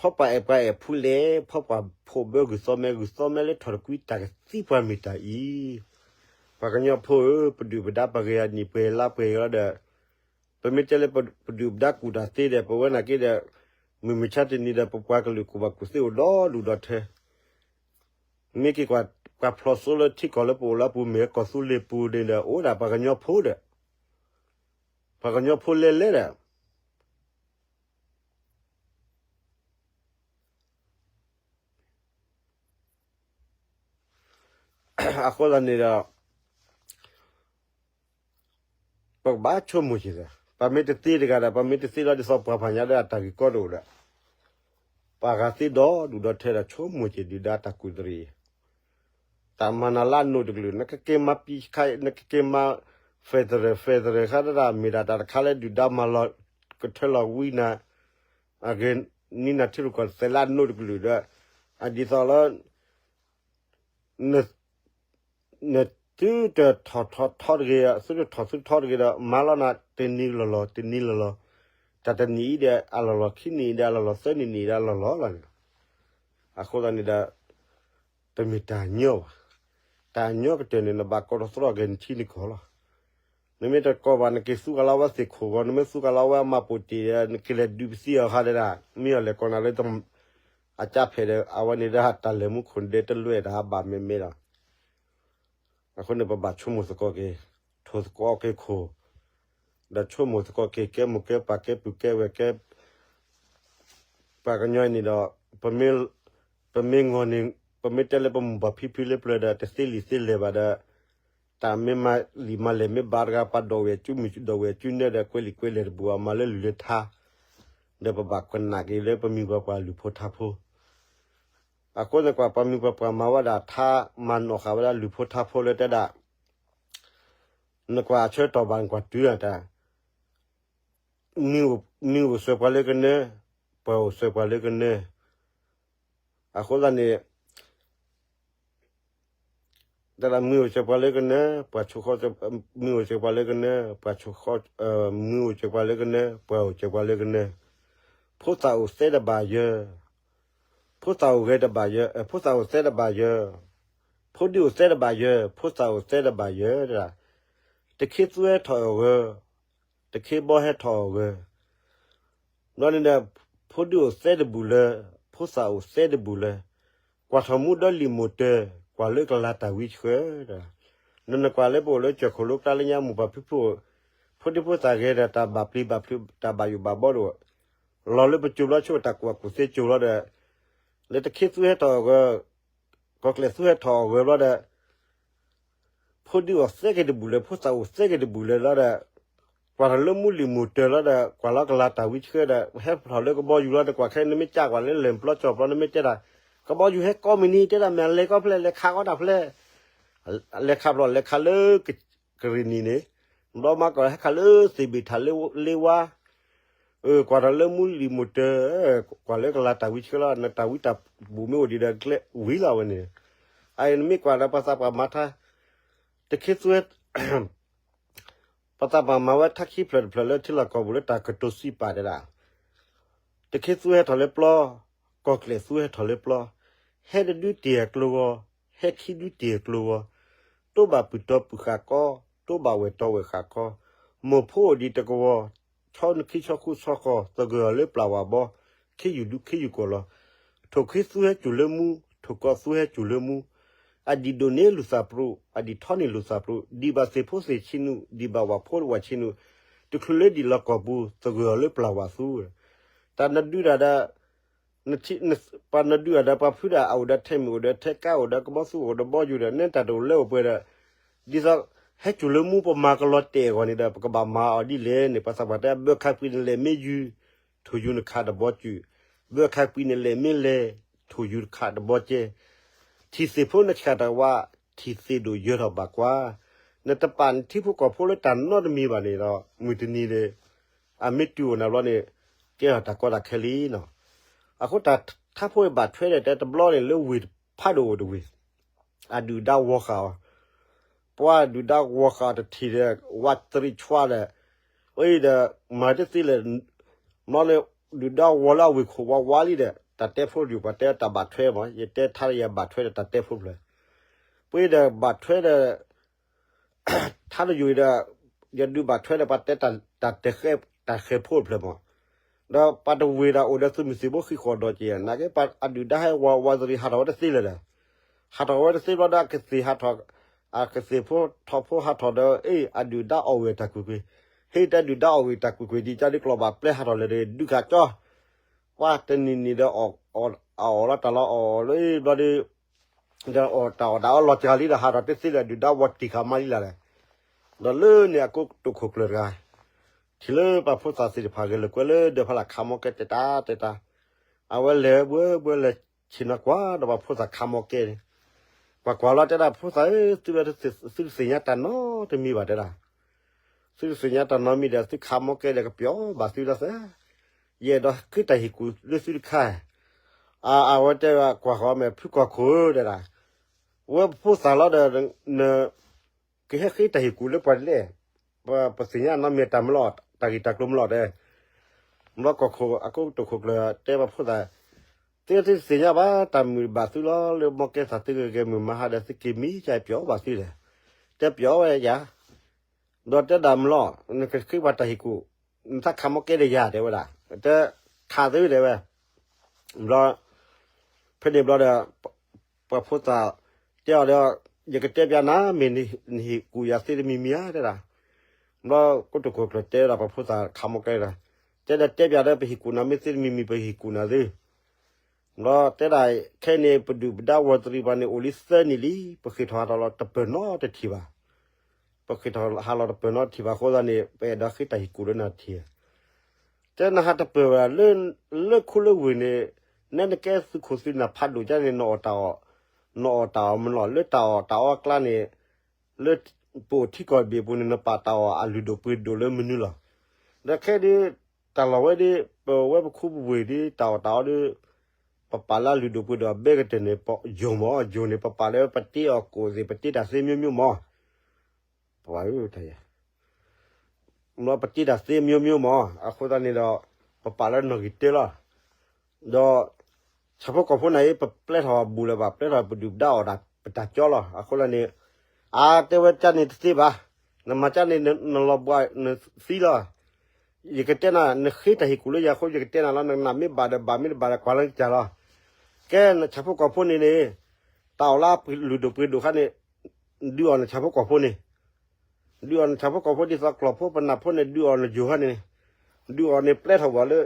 ဖီၣ်ပှၤအဲၣ်ပှၤအဲၣ်ဖူလဲၣ်, ဖီၣ်ပှၤဖိးဘၢဂုၢ်သီမဲ ဂုၢ်သီမဲလၢထီၣ်တကွံ တၢ်ကသံပှၤမ့ၢ်တၢ်အံၤ. ပှၤကညီဖိဧၢ, ပဒုၣ်ပဒါပှၤဂ့ၤအနံၣ်ပှဲၤလါပှဲၤလီၤဒီး ပမ့ၢ်တဲလၢပဒုၣ်ပဒါကူၣ်တၢ်သ့ဒီး ပဝဲနာ်က့ဒီး မုၢ်မဆါတနံၤဒီး ပပှၤကလုာ်ကူၣ်ဘၣ်ကူၣ်သ့အိၣ်ဒီဒူၣ်ဒီထၢ မ့ၢ်က့ၤကွၢ်ဖျိးစိလၢထံကီၢ်လၢပအိၣ်လၢအပူၤ မ့ၢ်ကီၢ်သူလ့ၤပူၤန့ၣ်ဒီး အိၣ်ဒၣ်ပှၤကညီဖိဒီး ပှၤကညီဖိလဲၢ်လဲၢ်ဒီး အဃိသတးန့ၣ်ဒီး ပကဘၣ်ဆိကမိၣ်က့ၤသး ပမ့ၢ်တသ့တဂၤဒီး ပမ့ၢ်တသ့လီၤဒ်သိးပှၤဖးညါဒီးအတၢ်ဂ့ၢ်ကီတအိၣ်ဒီး ပှၤဂၤသ့ဒီဒူၣ်ဒီထၢဒီး ဆိကမိၣ်က့ၤဒုၣ်ဒါတၢ်ကူၣ်တရံး တၢ်မၤနၤလၢအနိးတကလုာ် နကက့ၤမၤပံခါ နကက့ၤမၤ federal federal ခါတဒၣ် မ့ၢ်ဒၣ်တၢ်တခါလၢဒုၣ်ဒါမၤလီၤကထၢလီၤဝံနၤ အဂ့ၢ်နံၤနၤထံရူၢ်ကီၢ်သဲးလၢအနိးတကလုာ်ဒီး အဒ်သိးလၢ နသုတထီၣ်ထီထီတဂ့ၤ သုတထီၣ်သုထီတဂ့ၤဒီး မၤလီၤနၤတနံၤလီၤလီၤ တနံၤလီၤလီၤ တၢ်တနံၤအံၤဒီးအလီၢ်လီၤ ခံနံၤအံၤဒီးအလီၢ်လီၤ သၢနံၤနံၤအံၤဒီးအလီၢ်လီၤလီၤန့ၣ် အဃိသတးန့ၣ်ဒီး တမ့ၢ်တၢ်ညီဘၣ်. တၢ်ညီကတၢၢ်န့ၣ် နဘၣ်ကိးထီၣ်သတြီၤက့ၤနထံနကီၢ်လီၤ. နမ့ၢ်တကိးဘၣ် နက့ၤသူကလီၤဝဲသ့ၣ်ခိၣ်ဂီၤ နမ့ၢ်သူကလီၤဝဲအမၤပိာ်တ့ၢ်ဒီး နက့ၤလဲၤဒုးပသံအီၤခါဒဲဒၣ် မ့ၢ်အီၤလဲၤကိးနၤလၢ အကၢ်ဖဲးဒီး အဝဲန့ၣ်ဒၣ်တၢ်လဲၤမူခိၣ်ဒဲတလွဲၢ်တၢ်ဘၣ်မ့မ့ၢ်ဒီး အဃိန့ၣ် ပဘၣ်ဆိကမိၣ်သကိးက့ၤ, ထိၣ်သကိးက့ၤခိၣ်, ဒီးဆိကမိၣ်သကိးက့ၤ ကဲမိၢ်ကဲပၢ် ကဲပုၢ်ကဲဝဲၢ် ကဲ ပှၤကညီအံၤန့ၣ်ဒီး ပမ့ၢ်, ပမ့ၢ်တဲလၢပမိၢ်ပၢ်ဖံဖုလၢပျၢၤဒီး တသ့လံာ်သ့လဲၢ်ဘၣ်ဒီး တၢ်မ့ၢ်မၤလံာ်မၤလဲၢ်မ့ၢ်ဘၣ်တဂၤ ပှၤဒိးဝဲၢ်စုမုၢ် ဒိးဝဲၢ်စုနၢဒီး ကွဲလံာ်ကွဲလဲၢ်တဘူၣ် အမၤလၢလုၢ်လၢထါ, ဒီးပဘၣ်ကနၣ်က့ၤလၢပမိၢ်ပှၤပှၢ်လုၢ်ဖိထါဖိ အဃိန့ၣ်ကွၢ် ပှၤမုၢ်ပှၤပှၢ်မၤဝဲဒၣ်ထါ မၤနီၣ်ဃာ်ဝဲဒၣ်လုၢ်ဖိထါဖိလၢတဲဒၣ်, နကွၢ်အဆၢကတီၢ်ဘၣ် နကွၢ်တုၤတၢ် မုၢ်အိၣ်စၢၤပှၤလၢကနၢ, ပှၢ်အိၣ်စၢၤပှၤလၢကနၢ, အဃိသတးန့ၣ် တၢ်မုၢ်အိၣ်စၢၤပှၤလၢကနၢ, ပှၤဆိၣ်ဃီ, မုၢ်အိၣ်စၢၤပှၤလၢကနၢ, ပှၤဆိၣ်ဃီ, မုၢ်အိၣ်စၢၤပှၤလၢကနၢ, ပှၢ်အိၣ်စၢၤပှၤလၢကနၢ, ဖိသၣ်အိၣ်သဲတဘၣ်ယၢ, ဖိသၣ်အိၣ်ဂဲၤတဘၣ်ယၢ, ဖိသၣ်အိၣ်သဲတဘၣ်ယၢ, ဖိဒုအိၣ်သဲတဘၣ်ယၢ, ဖိသၣ်အိၣ်သဲတဘၣ်ယၢ, တခ့သူဟဲထီၣ်အဂၢၢ်, တခ့ဘီဟဲထီၣ်အဂၢၢ် ဘျီန့ၣ်ဒီး ဖိဒုအိၣ်သဲတဘူၣ်လၢ, ဖိသၣ်အိၣ်သဲတဘူၣ်လၢ, ကွၢ်ထီၣ်မူဒီးလံာ်မိၢ်တၢၢ်, ကွၢ်လၢကလၤတၢ်ဝံဆှၢ, နနကွၢ်လၢပအိၣ်လၢကၠီၣ်ခိၣ်လိကျါလၢညါ မိၢ်ပၢ်ဖံဖု, ဖိဒံဖိသၣ်ဂဲၤဒီး တၢ်ဘၣ်ပျံၤဘၣ်ဖုး တၢ်ဘၣ်ယိၣ်ဘၣ်ဘီဒီး, လီၤလၢပစိၤဘျီဆိ တၢ်ကူၣ်ဘၣ်ကူၣ်သ့စိၤလီၤဒီး, လၢတခ့သူဟဲထီၣ်အဂၢၢ်, ကီၢ်ကျဲၢ်သူဟဲထီၣ်အဂၢၢ်ဘျီဒီး ဖိဒုအိၣ်သဲက့ၤတဘူၣ်လၢ ဖိသၣ်အိၣ်သဲက့ၤတဘူၣ်လၢလီၤဒီး, ကွၢ်ထီၣ်လၢမူလံာ်မိၢ်တၢၢ်လီၤဒီး ကွၢ်လီၤကလၤတၢ်ဝံဆှၢဒီး ဟဲထီၣ်လၢကဘီယူၤလီၤဒီး ကွၢ်ခဲ နမ့ၢ်ကးကွၢ်လၢလဲၤပျီကၠီၣ်ပျီ နမ့ၢ်တဲတၢ်, ကဘီယူၤဟဲကိးမုၢ်နံၤ တဲဒၣ်မ့ၢ်လဲၤကီၢ်ဖျဲၣ် လဲၤခးကီးတၢ်ဖျဲၣ်, လဲၤခးဘျီ လဲၤခးလၢ ကရ့ၣ်နံၤန့ၣ်, ဘျီမၤကီၢ်ဟဲခးလၢ သ့ၣ်ဘ့ၣ်ထၣ်လၢဝါ, ကွၢ်ထီၣ်လၢမူလံာ်မိၢ်တၢၢ်, ကွၢ်လၢကလၤတၢ်ဝံဆှၢလီၤ နတၢ်ဝံတၢ်ဘူၣ်မ့ၢ်အိၣ်ဒံးဒီးကျဲဝံၤလီၤဝဲန့ၣ်, အအံၤနမ့ၢ်ကွၢ်ဒီးပှၤသးပှၢ်မၤထါ, တခ့သူဝဲ ပှၤသးပှၢ်မၤဝဲထါခံဖျၢၣ်တဖျၢၣ်လၢထံလီၢ်ကီၢ်ပူၤလၢတၢ်ကတိၤစံးပာ်တဲဒၣ်, တခ့သူဟဲထီၣ်လၢပျီ, ကီၢ်ကျဲၢ်သူဟဲထီၣ်လၢပျီ, ဟဲတဒုတ့ၢ်အကျိဝီ, ဟဲခံဒုတ့ၢ်အကျိဝီ, တိဘၣ်ပုၢ်တီပုၢ်ဃာ်ကီ, တိဘၣ်ဝဲၢ်တီဝဲၢ်ဃာ်ကီ, မိၢ်ဖိအိၣ်ဒံးတကဝီၤ, ဆီနခံဆီဃူဆီဃီၤ သဂၢၢ်အီၤလၢပျၢ်ဝၣ်ဘီ, ခ့ယုၢ်ဒူခ့ယုၢ်ကီၢ်လီၤ, ထိၣ်ခ့သူဟဲစိာ်လၢမူ, ထိၣ်ကီသူဟဲစိာ်လၢမူ, အဒံၣ်ဒိၣ်န့ၢ်လူၤသးပရိး, အဒံၣ်ထီန့ၢ်လူၤသးပရိး, ဒံးဘၣ်သ့ၣ်ဖိသ့ၣ်ဆံနုာ်, ဒံးဘၣ်ဝၣ်ဖိဝၣ်ဆံနုာ်, တချုးလၢဒံၣ်လီၤကီၢ်ပူၤ သဂၢၢ်အီၤလၢပျၢ်ဝၣ်သူ, တၢ်နဒုးတၢ်ဒီး ပှၤနဒုးတၢ်ဒီးပှၤဖုးတၢ် အအိၣ်ဒီးထဲမုၢ် အိၣ်ဒီးထဲကါ အိၣ်ဒီးကဘီသူ အိၣ်ဒီးဘီယူၤဒီး နဲတၢ်တအိၣ်လၢအိၣ်ပှဲၤဒီး, ဒ်သိး ဟဲစိာ်လၢမူ ပမၤကလီၤတဲာ်အဂီၢ်န့ၣ်ဒီး ပကဘၣ်မၤအီၤဒ်လဲၣ်န့ၣ် ပှၤသးပှၢ်တဲ ဘၢခါကွံာ်နလဲၣ်မ့ၢ်ယုၢ်, ထိၣ်ယူၤနခးတဘီစုၣ်, ဘၢခါကွံာ်နလဲၣ်မ့ၢ်လဲၣ်, ထိၣ်ယူၤတခးတဘီကဲ, ထံၣ်သ့ၣ်ဖိနဆှၣ်တဝါ, ထံၣ်သ့ၣ်ဒိၣ်ယၢၤထီၣ်ဘၣ်ကွၢ်, နတပာ်နထံဖိကီၢ်ဖိလၢတၢ်နီတမံၤဘၣ်န့ၣ်ဒီး မုၢ်တနံၤန့ၣ် အမ့ၢ်တုၤအိၣ်နၤဘျီန့ၣ် ကဲထီၣ်တၢ်ကီတၢ်ခဲလံနီၤ. အဃိတၢ်ထါဖိအံၤဘၣ်ထွဲဒီး တဲတဘျီန့ၣ် လၢဝ့ၢ်ဖးဒိၣ်အိၣ်တဝ့ၢ်, အဒုၣ်ဒါဝီၤဃာ်အီၤ, ပှၤဒုၣ်ဒါဝီၤဃာ်အီၤတထံၣ်ဒီး ဝးတရံးဆွါဒီး, အံၤဒီး မၤတသ့လၢၤ, မ့ၢ်လၢ ဒုၣ်ဒါဝီၤလၢအဝ့ၢ်ခိၣ်ဝးဝးလံဒီး တၢ်တဲဖိတယိာ် ပှၤတဲတၢ်ဘၣ်ထွဲမး ယတဲထါဒီးယဘၣ်ထွဲဒီးတၢ်တဲဖိဖျၢၣ်, ပှၤဒီးဘၣ်ထွဲဒီး ထါတယိာ်အံၤဒီး ယဒုးဘၣ်ထွဲဒီးပှၤတဲတၢ်တဲဃဲ တၢ်ဃဲၤဖိတဖျၢၣ်မး, ဒီးပှၤတဝ့ၢ်ဒီးအိၣ်ဒီးသုးမုၢ်သံၣ်ဘိဃံးဃီၣ်ဒီးက့ၤ နာ်က့ပှၤအဒုၣ်ဒါဟဲဝးဝးတရံးဟးထီၣ်ဝဲတသ့လၢၤဒီး, ဟးထီၣ်ဝဲတသ့ဘျီဒီးအကသ့ၣ်ဟးထီၣ်, အကသ့ၣ်ဖိထီၣ်ဖိဟးထီၣ်ဒီး အ့ၣ် အဒုၣ်ဒါအီၣ်ဝဲတၢ်ကွ့ၢ်ကွ့ၢ်, ဟ့ၣ်တၢ်ဒုၣ်ဒါအီၣ်ဝဲတၢ်ကွ့ၢ်ကွ့ၢ် ဒ်ကၢ်ဒ်ကျီၢ်ဘၣ်ပျဲဟးထီၣ်လၢၤဒီး ဒုးခးကၠီ ပှၤတနံၤနံၤဒီး အီၣ်လီၤတၢ်လီၤအီၣ်လၢဘျီဒီး ဒီးအီၣ်တၢ်အီၣ်တၢ်အီလီၤစှၤလံဒီး ဟးထီၣ်တသ့ဒီး ဒုၣ်ဒါဝီၤတံၢ်ဃာ်မါလံလၢ်ဒီး, ဒီးလၢန့ၣ်အကိတိာ်ခိၣ်ကျၢၢ်တဂၤ, ထံၣ်လၢပှၤဖိသၣ်သ့ၣ်တဖၣ်ဂဲၤလိာ်ကွဲလၢဒၢးဖးလၢ်ခးမီကဲတဲတၢ်တဲတၢ်, အဝဲလဲၤဘှဲဘှဲလဲၤဆ့ၣ်နီၤကွၢ်ဒီးပှၤဖိသၣ်ခးမီကဲန့ၣ်, ကွၢ်ကွၢ်လီၤတဲဒၣ်ဖိသၣ်ဧၢ, သုတသ့ၣ်ညါတၢ်နီတမံၤဘၣ်တဲဒၣ် သုတသ့ၣ်ညါတၢ်နီတမံၤဒီး သုခးမီကဲဒီးကပျီဘၣ်သုလီၤသၢ, ယအဲၣ်ဒိးဃ့တၢ်ဟ့ၣ်ကူၣ်လၢသုတခါ, အဝဲတဲကွၢ်ဃီၤမ့ၢ်ဖုကီၢ်ခိၣ်တဲဒၣ်, ဝဲပဖိသၣ်လီၤဒီး န ကဟဲဃ့တၢ်ဟ့ၣ်ကူၣ်လၢပှၤဒ်လဲၣ်, ပသ့ၣ်ညါနီတမံၤတၢ်မၤလီၤ တၢ်ဂ့ၢ်တၢ်ကျိၤမၤလီၤတဲ, ဘျီကီၢ်ခိၣ်အကိတိာ်ခိၣ်ကျၢၢ်တဲပှၤဖိသၣ်, သုတသ့ၣ်ညါဘၣ် တၢ်မုာ်ဘၣ်သုလီၤ လၢမီကဲသးသုဂ့ၤဂ့ၤမုာ်မၤဟးဒီးသုက့ၤမံကပျီဘၣ်သုလဲၣ်, တဲပျီဝဲယၤ ဒီးတဲဒၣ်မၤလီၤ နကဃ့ပှၤတၢ်ဟ့ၣ်ကူၣ်, နသးခးမီကဲဒီးယၤတဲဝဲဒၣ်, တဲခးသုတဲဝဲ, ဘျီ ဖဲန့ၣ်ဘျီဒီး ပှၤဖိသၣ်တဲအီၤဒီး ယကတဲပျးနၤ မ့ၢ်နဟ့ၣ်ကူၣ်ယၤသ့တမံၤမံၤဧါ တဲဒၣ်. ဘျီကိတိာ်ခိၣ်ကျၢၢ်တဲဒီးပှၤဖိသၣ်ခးမီကဲဒီး, တဲဒီးတဲပျးဒီး ပဟ့ၣ်ကူၣ်နၤမ့ၢ်သ့တမံၤမံၤ ပဟ့ၣ်ကူၣ်နၤသ့. ဘျီတဲဒၣ် ခဲအံၤန့ၣ် ပဒုၣ်ပဒါဝီၤတရံးပှၤန့ၣ် အိၣ်လံသၢနံၣ်လံ, ပဃ့ၢ်ထီၣ်ဟးထီၣ်လီၤတပၢၢ်နီတထံၣ်ဘၣ်. ပဃ့ၢ်ထီၣ်ဟးလီၤတပၢၢ်နီတထံၣ်ဘၣ်အဃိသတးန့ၣ် ပအဲၣ်ဒိးဃ့တၢ်ဟ့ၣ်ကူၣ်လၢနၤထံၣ် တဲနဟးတပၢၢ်ဝဲဒၣ် လၢခိလၢဝ့ၢ်န့ၣ်, နဲနကဲသုးခိၣ်သုးနၢ်ဖးဒိၣ်ကန့ၣ် နအီၣ်တၢ်အီၣ်, နအီၣ်တၢ်အီၣ်မနီၤ လၢတၢ်အီၣ်တၢ်အီအကျါန့ၣ်, လၢပအိၣ်ထံကီၢ်တဘ့ၣ်အပူၤန့ၣ် နပာ်တၢ်အီၣ်အလုၢ်ဒိၣ်ပှ့ၤဒိၣ်လၢမနုၤလီၤ. ဒီးခဲဒ် တၢ်လီၢ်ဝဲဒ် ပဝဲပခူပဝ့ၢ်ဒ် တၢ်အီၣ်တၢ်အီဒီး ပပာ်လၢအလုၢ်ဒိၣ်ပှ့ၤဒိၣ်အဘဲကတၢၢ်န့ၣ် ယိာ်မး, ယိာ်န့ၣ် ပပာ်လၢပတ့အီၣ်ကိၣ်သ့ၣ် ပတ့တၢ်သ့မျိုးမျိုးမး ပဝဲ ပတ့တၢ်သ့မျိုးမျိုးမး, အဃိသတးန့ၣ်ဒီး ပပာ်လၢနီၣ်ဂံၢ်တၢလီၤ. ဒီး ဆၣ်ဖိကီၢ်ဖိန့ၣ် ပပျဲထီၣ်အဘူးလၢၤဘၣ်, ပျဲထီၣ်ပဒုၣ်ပဒါအီၣ်တၢ်ပတၢ်ကၠီလီၤ. အဃိသတးန့ၣ် အါတဲဝဲကန့ၣ်တသ့ဘၣ်, နမၤကန့ၣ် နလီၤဘှါနသံလီၤ. ယကတဲနၤ နဃ့တၢ်ဟ့ၣ်ကူၣ်လၢယၤအဃိ ယကတဲနၤလီၤ, နကနၣ်မ့ၢ်ဘၣ်ဒီးဘၣ် မ့ၢ်တဘၣ်ဒီးကွၢ်လၢကစၢ်လီၤ. ကဲ နဆၣ်ဖိကီၢ်ဖိန့ၣ်န့ၣ် တၢ်အီၣ်လၢအလုၢ်ဒိၣ်ပှ့ၤဒိၣ်ခါန့ၣ် ဒုးအီၣ်နဆၣ်ဖိကီၢ်ဖိန့ၣ်, ဒုးအီၣ်နဆၣ်ဖိကီၢ်ဖိ ဒ်သိးကျီၢ်ဖိပနၢ်ဖိန့ၣ် ဒုးအီၣ်နယိာ်ဟါန့ၣ်, ဒုးအီၣ်န့ၣ် ပျဲထီၣ်ဝဲလၢ,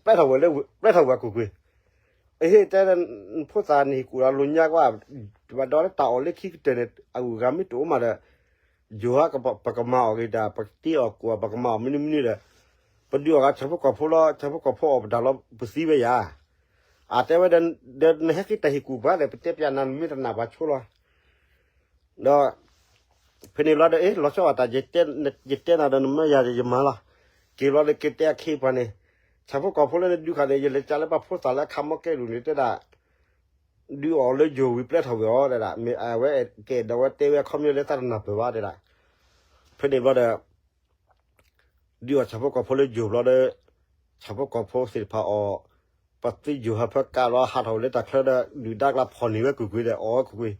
ပျဲထီၣ်ဝဲလၢ, ပျဲထီၣ်ဝဲကွ့ၢ်ကွ့ၢ်. အဟ့ၣ်တဲ ဖိသၣ်နဟ့ၣ်ကူၣ်ဒီးလိာ်ညါကွၢ်, ဘၣ်ဒီးလၢတၢ်အီၣ်လၢခံကတၢၢ်န့ၣ် အဂုၤအဂၤမ့ၢ်တအိၣ်မးဒီး ယိာ်ဟါ ပကမၤအီၣ်ဂ့ၤတၢ် ပကတ့အီၣ်ကိၣ်အီၤ ပကမၤအီၣ်မနုၤမနုၤဒီး ပဒုးအီၣ်ဂ့ၤဆၣ်ဖိကီၢ်ဖိလီၤ, ဆၣ်ဖိကီၢ်ဖိအီၣ်ပတၢ်လီၤ ပသံဝဲယၤ အတဲဝဲဒီး နဟဲက့ၤတၢ်ဟ့ၣ်ကူၣ်ပှၤဒီး ပတဲပျးနၤ နမ့ၢ်တနာ်ပှၤဆိလီၤ. ဒီး ဖဲန့ၣ်ဘျီဒီး အ့ လီၤဆီဘၣ်တၢ် ယတဲနၤဒီးနမၢယၤဒီးယမၤလီၤ. က့ၤဘျီဒီးက့ၤတဲအခ့အပှၤန့ၣ်, ဆၣ်ဖိကီၢ်ဖိလၢနဒုးဃာ်န့ၣ် ယလဲၤကၢ်လၢပှၤဖိသၣ်လၢအခးမီကဲလူၤန့ၣ် တဲဒၣ် ဒုးအီၣ်လၢယိာ်ဝံၤပျဲထီၣ်ဝဲအီၤ တဲဒၣ် မ့ၢ်အဝဲကအဲၣ်ဒိးဝဲတဲဝဲအခီပညီလၢသးတနၢ်ပၢၢ်ဘၣ် တဲဒၣ်. ဖဲန့ၣ်ဘျီဒီး ဒုးအီၣ်ဆၣ်ဖိကီၢ်ဖိလၢယိာ်ဘျီဒီး ဆၣ်ဖိကီၢ်ဖိသ့ၣ်တဖၣ်အီၣ်, ပသံယိာ်ဟၢဖၢကးလီၤ ဟးထီၣ်ဝဲလၢတၢ်ချၢဒီး ဒုၣ်ဒါကျါဖီၣ်န့ၢ်ဝဲကွ့ၢ်ကွ့ၢ်ဒီး အီၣ်ဝဲကွ့ၢ်ကွ့ၢ်,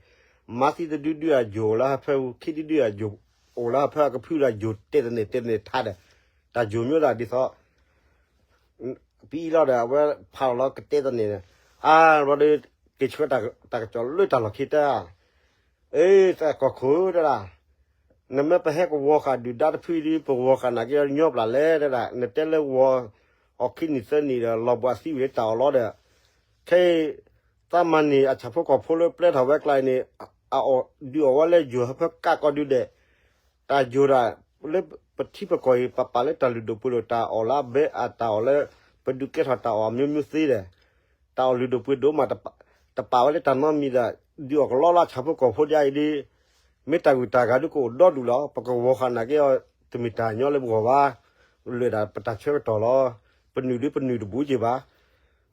မၤသံတဒုဒုးအယိာ်အိၣ်လၢဟၢဖၢ, ခံဒုဒုးအယိာ်အိၣ်လၢဟၢဖၢအကဖုဒီး ယိာ်တဲာ်တန့ၢ်တဲာ်တန့ၢ်ထါဒီး တၢ်ယိာ်မ့ၢ်ဒၣ်ဒ်သိး ပအံၤလီၤဒီး အဝဲဖးလီၤလီၤကတဲတန့ၢ်, အါ ဘျီဒီး က့ၤဆှၢတၢ်ကစီၣ်လၢတၢ်လီၢ်ခံတဲ အ့ သးကီၢ်ခိၣ်တဒၣ်, နမ့ၢ်ပဟဲကဝီၤဃာ်ဒုၣ်ဒါတဖုအံၤဒီး ပဝီၤဃာ်နာ်က့ညီပျၢ်လဲၣ်တဒၣ်, နတဲလၢဝီၤအီၤခံနံၣ်သၢနံၣ်ဒီး လီၤဘှးသံဝံၤလၢတၢ်အီၣ်လီၤဒီး, ခဲအံၤ သးမၤန့ၢ်အဆၣ်ဖိကီၢ်ဖိလၢပျဲထီၣ်ဝဲကျါအံၤန့ၣ် အအီၣ်ဒုးအီၣ်ဝဲလၢယိာ်ဟၢဖၢကးကီၢ်ဒုးဒဲး, တၢ်ယိာ်ဒၣ် လၢပထံပကီၢ်အံၤ ပပာ်လၢတၢ်လုၢ်ဒိၣ်ပှ့ၤဒိၣ် တၢ်အီၣ်လၢအဘဲအတၢ်အီၣ်လၢ ပဒုးကဲထီၣ်တၢ်အီၣ်အမျိုးမျိုးသ့ဒီး တၢ်အီၣ်လုၢ်ဒိၣ်ပှ့ၤဒိၣ်မး တပာ်ဝဲလၢတၢ်နီတမံၤဒီး ဒုးအီၣ်ကလီလၢဆၣ်ဖိကီၢ်ဖိဒ်အံၤဒီး မ့ၢ်တၢ်ဂုၤတၢ်ဂၤဒုကအိၣ်ဒီဒူၣ်လီၤ. ပကဝီၤဃာ်နာ်က့အီၤ တမ့ၢ်တၢ်ညီလၢပဂီၢ်ဘၣ်, လၢာ်ဒၣ်ပတၢ်ဆၢကတီၢ်လီၤ. ပနုာ်ဒုပနုာ်တဘူးက့ၤဘၣ်.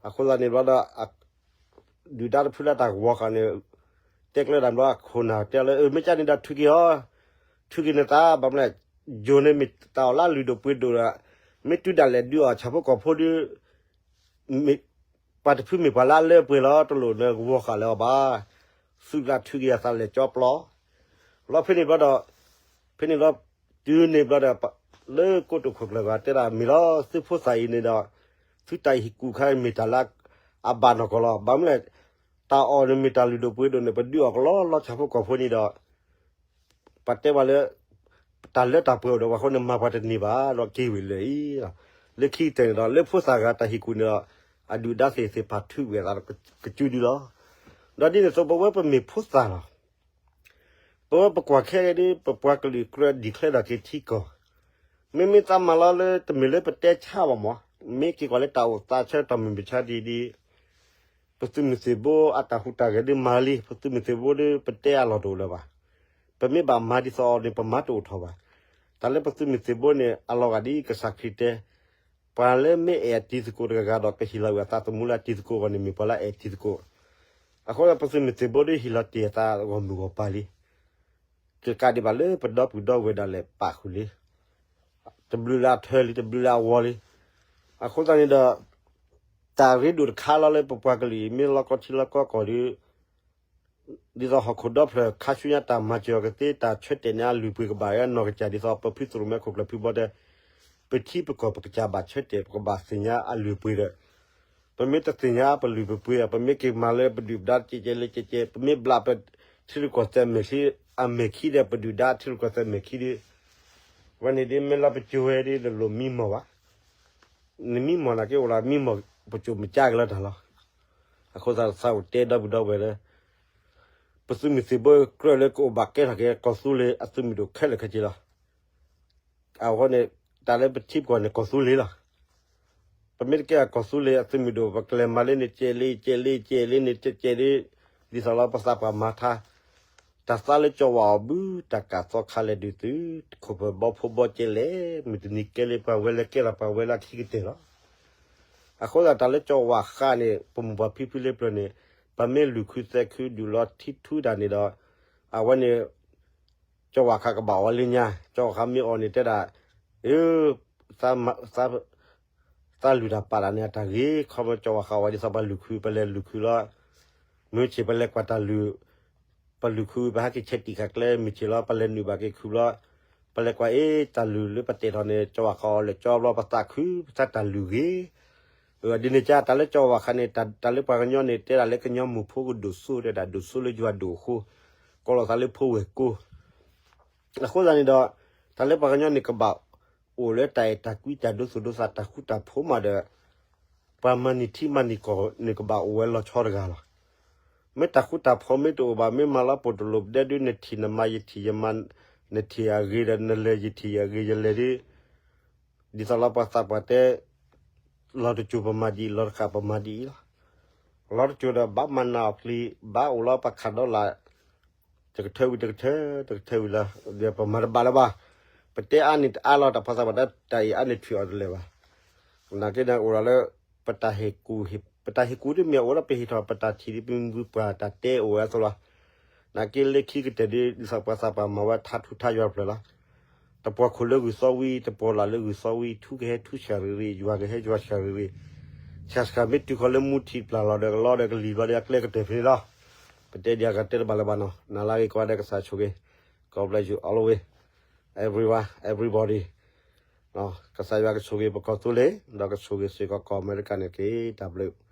အဃိသတးန့ၣ်ဘျီဒီး ဒုၣ်ဒါတဖုလၢတၢ်ကဝီၤဃာ်န့ၣ် တဲကျၢၤတၢ်ဘျီ အခိၣ်နၢ်တဲလၢ အၢ မ့ၢ်ကန့ၣ်ဒီးထုးက့ၤအီၤ, ထုးက့ၤနသး ဘၣ်မနုၤလဲၣ်, ယိာ်န့ၣ်မ့ၢ်တၢ်အီၣ်လၢအလုၢ်ဒိၣ်ပှ့ၤဒိၣ်ဒီး မ့ၢ်တုၤဒၣ်လဲာ်ဒုးအီၣ်ဆၣ်ဖိကီၢ်ဖိဒီး ပှၤတဖုမ့ၢ်ပှၤလၢအလၢအပှဲၤလီၤ တလိၣ်နကဝီၤဃာ်လၢအီၤဘၣ်. သုးကျါထုးက့ၤအသးလဲၤကၠီပျီ လီၤဖဲန့ၣ်ဘျီဒီး ဖဲန့ၣ်ဘျီ တုၤန့ၣ်ဘျီဒီး လၢကိတိာ်ခိၣ်ကျၢၢ်ဂၤတဲဒၣ်မ့ၢ်လီၤ သုဖိသၣ်အံၤန့ၣ်ဒီး သုတၢ်ဟ့ၣ်ကူၣ်ခါမ့ၢ်တၢ်လၢအဘၣ်နီၢ်ကီၢ်လီၤ. ဘၣ်မနုၤလဲၣ်, တၢ်အီၣ်န့ၣ်မ့ၢ်တၢ်လုၢ်ဒိၣ်ပှ့ၤဒိၣ်န့ၣ် ပဒုးအီၣ်ကလီလီဆၣ်ဖိကီၢ်ဖိန့ၣ်ဒီး ပတဲဝဲလၢ တၢ်လၢတၢ်ပှဲၤအိၣ်ဒီးပှၤအဃိန့ၣ် မၤပှၤတန့ၢ်ဘၣ်ဒီးက့ၤဝံၤလၢာ်အံၤလီၤ. လၢခံကတၢၢ်န့ၣ်ဒီး လၢဖိသၣ်ဂၤတၢ်ဟ့ၣ်ကူၣ်န့ၣ်ဒီး အဒုၣ်ဒါသ့ၣ်သ့ၣ်ဖးထုးဝဲသးကစုဒုလီၤ. ဒီးဒ်န့ၣ်အသိး ပဝဲပမ့ၢ်ဖိသၣ်လီၤ. ပဝဲပကွၢ်ခဲအံၤဒီး ပပှၤကလုာ်ကြၢး declare ဒီးက့ၤထံကီၢ်, မ့မ့ၢ်သးမၤလီၤလၢ တမ့ၢ်လၢပတဲဆါဘၣ်မး, မ့ၢ်က့ၤကွၢ်လၢတၢ်အိၣ်သးဆၢတၢ်မုၢ်မဆါဒ်ဒ် ပသုးမုၢ်သံၣ်ဘိအတၢ်ဟူးတၢ်ဂဲၤဒ်မၤလံ, ပသုးမုၢ်သံၣ်ဘိဒီး ပတဲအလီၢ်တအိၣ်လၢၤဘၣ်. ပမ့ၢ်ဘၣ်မၤဒ်သိးအီၤန့ၣ် ပမၤတအိၣ်ထီၣ်ဘၣ်. တၢ်လၢပသုးမုၢ်သံၣ်ဘိန့ၣ် အလီၤဂာ်ဒ်ကစၢ်ခရံာ်တဲ, ပှၤလၢမ့ၢ်အဲၣ်အတံၤသကိးတဂၤဂၤဒီး ကဟ့ၣ်လီၤဝဲအသးသမူလၢအတံၤသကိးအဂီၢ်န့ၣ် မ့ၢ်ပှၤလၢအအဲၣ်တံၤသကိး. အဃိဒီးပသုးမုၢ်သံၣ်ဘိဒီး ဟ့ၣ်လီၤတ့ၢ်အသးဂီၢ်မုၢ်ဂီၢ်ပၤလံ. ကကးဒံးဘၣ်လၢပဒီပုၢ်ဒီဝဲၢ်ဒၣ်လဲာ်ပာ်ဃုာ်လံ. တဘျုးလၢအထၢလံ တဘျုးလၢအဝီလံ. အဃိသတးန့ၣ်ဒီး တၢ်ရ့ဒိၣ်တခါလီၤလၢပပှၤကလုာ်အံၤ မ့ၢ်လီၢ်ကီၢ်ထံလီၢ်ကီၢ်ကီၢ်ဒီး ဒ်သိးဟီၣ်ခိၣ်ဒီဖျၢၣ်ခါဆူညါတၢ်မၤစၢၤအီၤကသ့ တၢ်ဆၢတဲာ်န့ၣ်အလုၢ်အပှ့ၤကဘၣ်နီၢ်ကစၢ် ဒ်သိးပဖုသရိၣ်မဲခိၣ်ကျၢၢ်ဖုဘီတဲ ပထံပကီၢ်ပကစၢ်ဘၣ်ဆၢတဲာ် ပကဘၣ်သ့ၣ်ညါအလုၢ်အပှ့ၤဒီး ပမ့ၢ်တသ့ၣ်ညါပလုၢ်ပပှ့ၤဒီး ပမ့ၢ်က့ၤမၤလၢပဒုၣ်ပဒါကဲကဲလၢကဲကဲ ပမ့ၢ်ဘျးပ ထံရူၢ်ကီၢ်သဲးမဲာ်ချံ အမဲာ်ခံဒီး ပဒုၣ်ဒါထံရူၢ်ကီၢ်သဲးမဲာ်ခံဒီး ဝဲန့ၣ်ဒ်မ့ၢ်လီၤပစိၤဝဲဒ်တလိၣ်မံမီၢ်ဘၣ်. နမံမီၢ်နာ်က့အိၣ်လီၤ မံမီၢ်ပစိၤမကါက့ၤလီၤတၢ်လီၤ. အဃိသတး သးအိၣ်တဲဒီပုၢ်ဒီဝဲၢ်လၢ ပသုးမုၢ်သံၣ်ဘိကြၢးလၢကအိၣ်ဘၣ်ကဲထီၣ်က့ၤကီၢ်သူလ့ၤအသုးမုၢ်ဒိၣ်ခဲလၢာ်ခဲဆ့လီၤ. အဃိန့ၣ် တၢ်လၢပထံပကီၢ်န့ၣ်ကီၢ်သူလ့ၤလီၤ. ပမ့ၢ်တကဲအကီၢ်သူလ့ၤအသုးမုၢ်ဒိၣ် ပကလဲၤမၤလၢန့ၣ်ကဲးလံ ကဲးလံ ကဲးလံန့ၣ် ကဲးကဲးဒ် ဒ်သိးလီၤပသးပှၢ်မၤထါ တၢ်သးလၢကၠီၤဝါအီၤဘု တၢ်ကးသီခါလဲၣ်ဒုးသု တခိၣ်ဖၢၣ်ဘီဖိဘီကဲလဲၣ် မုၢ်တနံၤကဲလံ ပှၤဝဲလၢကဲလီၤ ပှၤဝဲလၢခံကတၢၢ်လီၤ. အဃိသတးတၢ်လၢကၠီၤဝါဃးန့ၣ် ပမိၢ်ပှၢ်ဖံဖုလၢပျၢၤန့ၣ် ပမ့ၢ်လုၢ်ခုသဲခုဒုးလီၤထံထူတၢ်န့ၣ်ဒီး အဝဲန့ၣ် ကၠီၤဝါဃးကဘၣ်အီၤလၢညါ ကၠီၤဝါဃးမ့ၢ်အီၤန့ၣ်တဲဒၣ် သးလုၢ်တၢ်ပာ်တၢ်န့ၣ် အတၢ်ဂ့ၤ ခီဖျိကၠီၤဝါဃးဝဲဒ်သိးပှၤလုၢ်ခု ပလဲၤလုၢ်ခုလီၤ. မုၢ်ဆ့ၣ်ပလဲၤကွၢ်တၢ်လုၢ် ပလုၢ်ခု ပဟဲက့ၤဆဲးတံၢ်ခါကျဲ မုၢ်ဆ့ၣ်လီၤ ပလဲၤနုာ်ဘၣ်က့ၤခုဘျီ ပလဲၤကွၢ်အ့ၣ် တၢ်လုၢ်လၢပတဲာ်ထီၣ်န့ၣ် ကၠီၤဝါဃးအီၤလဲၤကၠီဘျီ ပသးခု ပသးတၢ်လုၢ်ဂ့ၤ ဒ်န့ၣ်ကါ တၢ်လၢကၠီၤဝါဃးန့ၣ် တၢ်လၢပှၤကညီန့ၣ် တဲဒၣ်လၢကညီမိၢ်ဖိကဒိၣ်စိ တဲဒၣ်ဒိၣ်စိလၢယွၤဒိၣ်အဃိ ကိးလီၤသးလၢဖိဝဲၢ်ကိ အဃိသတးန့ၣ်ဒီး တၢ်လၢပှၤကညီန့ၣ်ကဘၣ်အိၣ်လၢတၢ်အဲၣ်တၢ်ကွံတၢ်ဒိသူၣ်ဒိသးတၢ်ဃူတၢ်ဖိးမးဒီး ပှၤမၤန့ၢ်ထံမၤန့ၢ်ကီၢ်န့ၣ်ကဘၣ်အိၣ်ဝဲလီၤဆီတဂၤလီၤ. မ့ၢ်တၢ်ဃူတၢ်ဖိးမ့ၢ်တအိၣ်ဘၣ် မ့ၢ်မၤလီၤပှီၢ်တလိၣ်ဒဲဒုး နထံၣ်နမၤယထံၣ်ယမၤ နထံၣ်အဂ့ၤဒီး နလဲၤယထံၣ်အဂ့ၤယလဲၤဒုး ဒ်သိးလီၤပှၤသးပှၢ်တဲ လီၤတစိၤပမၤဒ်အံၤ လီၤတဃာ်ပမၤဒ်အံၤလီၤ. လီၤတစိၤဒီး ဘၣ်မၤနၢ်အီၤပျံၤ ဘၣ်အိၣ်လီၤပှၤခးဒီလၢ် တကထၢဝံၤတကထၢ တကထၢဝံၤလီၤ ဒီးပမၤတဘၣ်လၢၤဘၣ်. ပတဲအါန့ၢ်တအါလီၤ တၢ်ဖီသးပှၢ်တဲ တၢ်အံၤအါန့ၢ်ထွံၣ်အီၤတလဲၤဘၣ်. နာ်က့န့ၣ်အိၣ်ဒီးလၢ ပတၢ်ဟ့ၣ်ကူၣ် ပတၢ်ဟ့ၣ်ကူၣ်တမ့ၢ်အိၣ်ဒီးပဟ့ၣ်ထီၣ် ပတၢ်ထံၣ်ဒ်ပမုၢ်ပှၢ်တၢ်တဲအိၣ်ဝဲအသိးလီၤ. နာ်က့လၢခံကတၢၢ်ဒ် ဒ်သိးပှၤသးပှၢ်မၤဝဲထါထူထါယွၤတဖျၢၣ်လီၤ. တပှီၤခိၣ်လၢဂုၢ်သီဝံၤ တပှီၤလၢ်လၢဂုၢ်သီဝံၤ ထူကဟဲထူဆှၢရ့ၣ်ရ့ၣ် ယွၤကဟဲယွၤဆှၢရ့ၣ်ရ့ၣ် ဆှၢဆှၢမ့ၢ်တုၤဃီၤလၢမူထံၣ်ပျၢ်လီၤဒီးကလီဒီးကလံၤဘျီဒီးအကျဲကတၢၢ်ဖဲန့ၣ်လီၤ. ပတဲဒ်အဂၤတဲတဘၣ်လၢၤဘၣ်နီၤ နၤလၢအဂ့ၤကိးဂၤဒဲးကစၢ်ဆိၣ်ဂ့ၤ God bless you all the way everyone everybody ကစၢ်ယွၤကဆိၣ်ဂ့ၤပကီၢ်သူလ့ၤ ဒီးကဆိၣ်ဂ့ၤစ့ၢ်ကီးကီၢ်အမဲရကၤန့ၣ်တက့ၢ် တၢ်ဘျုး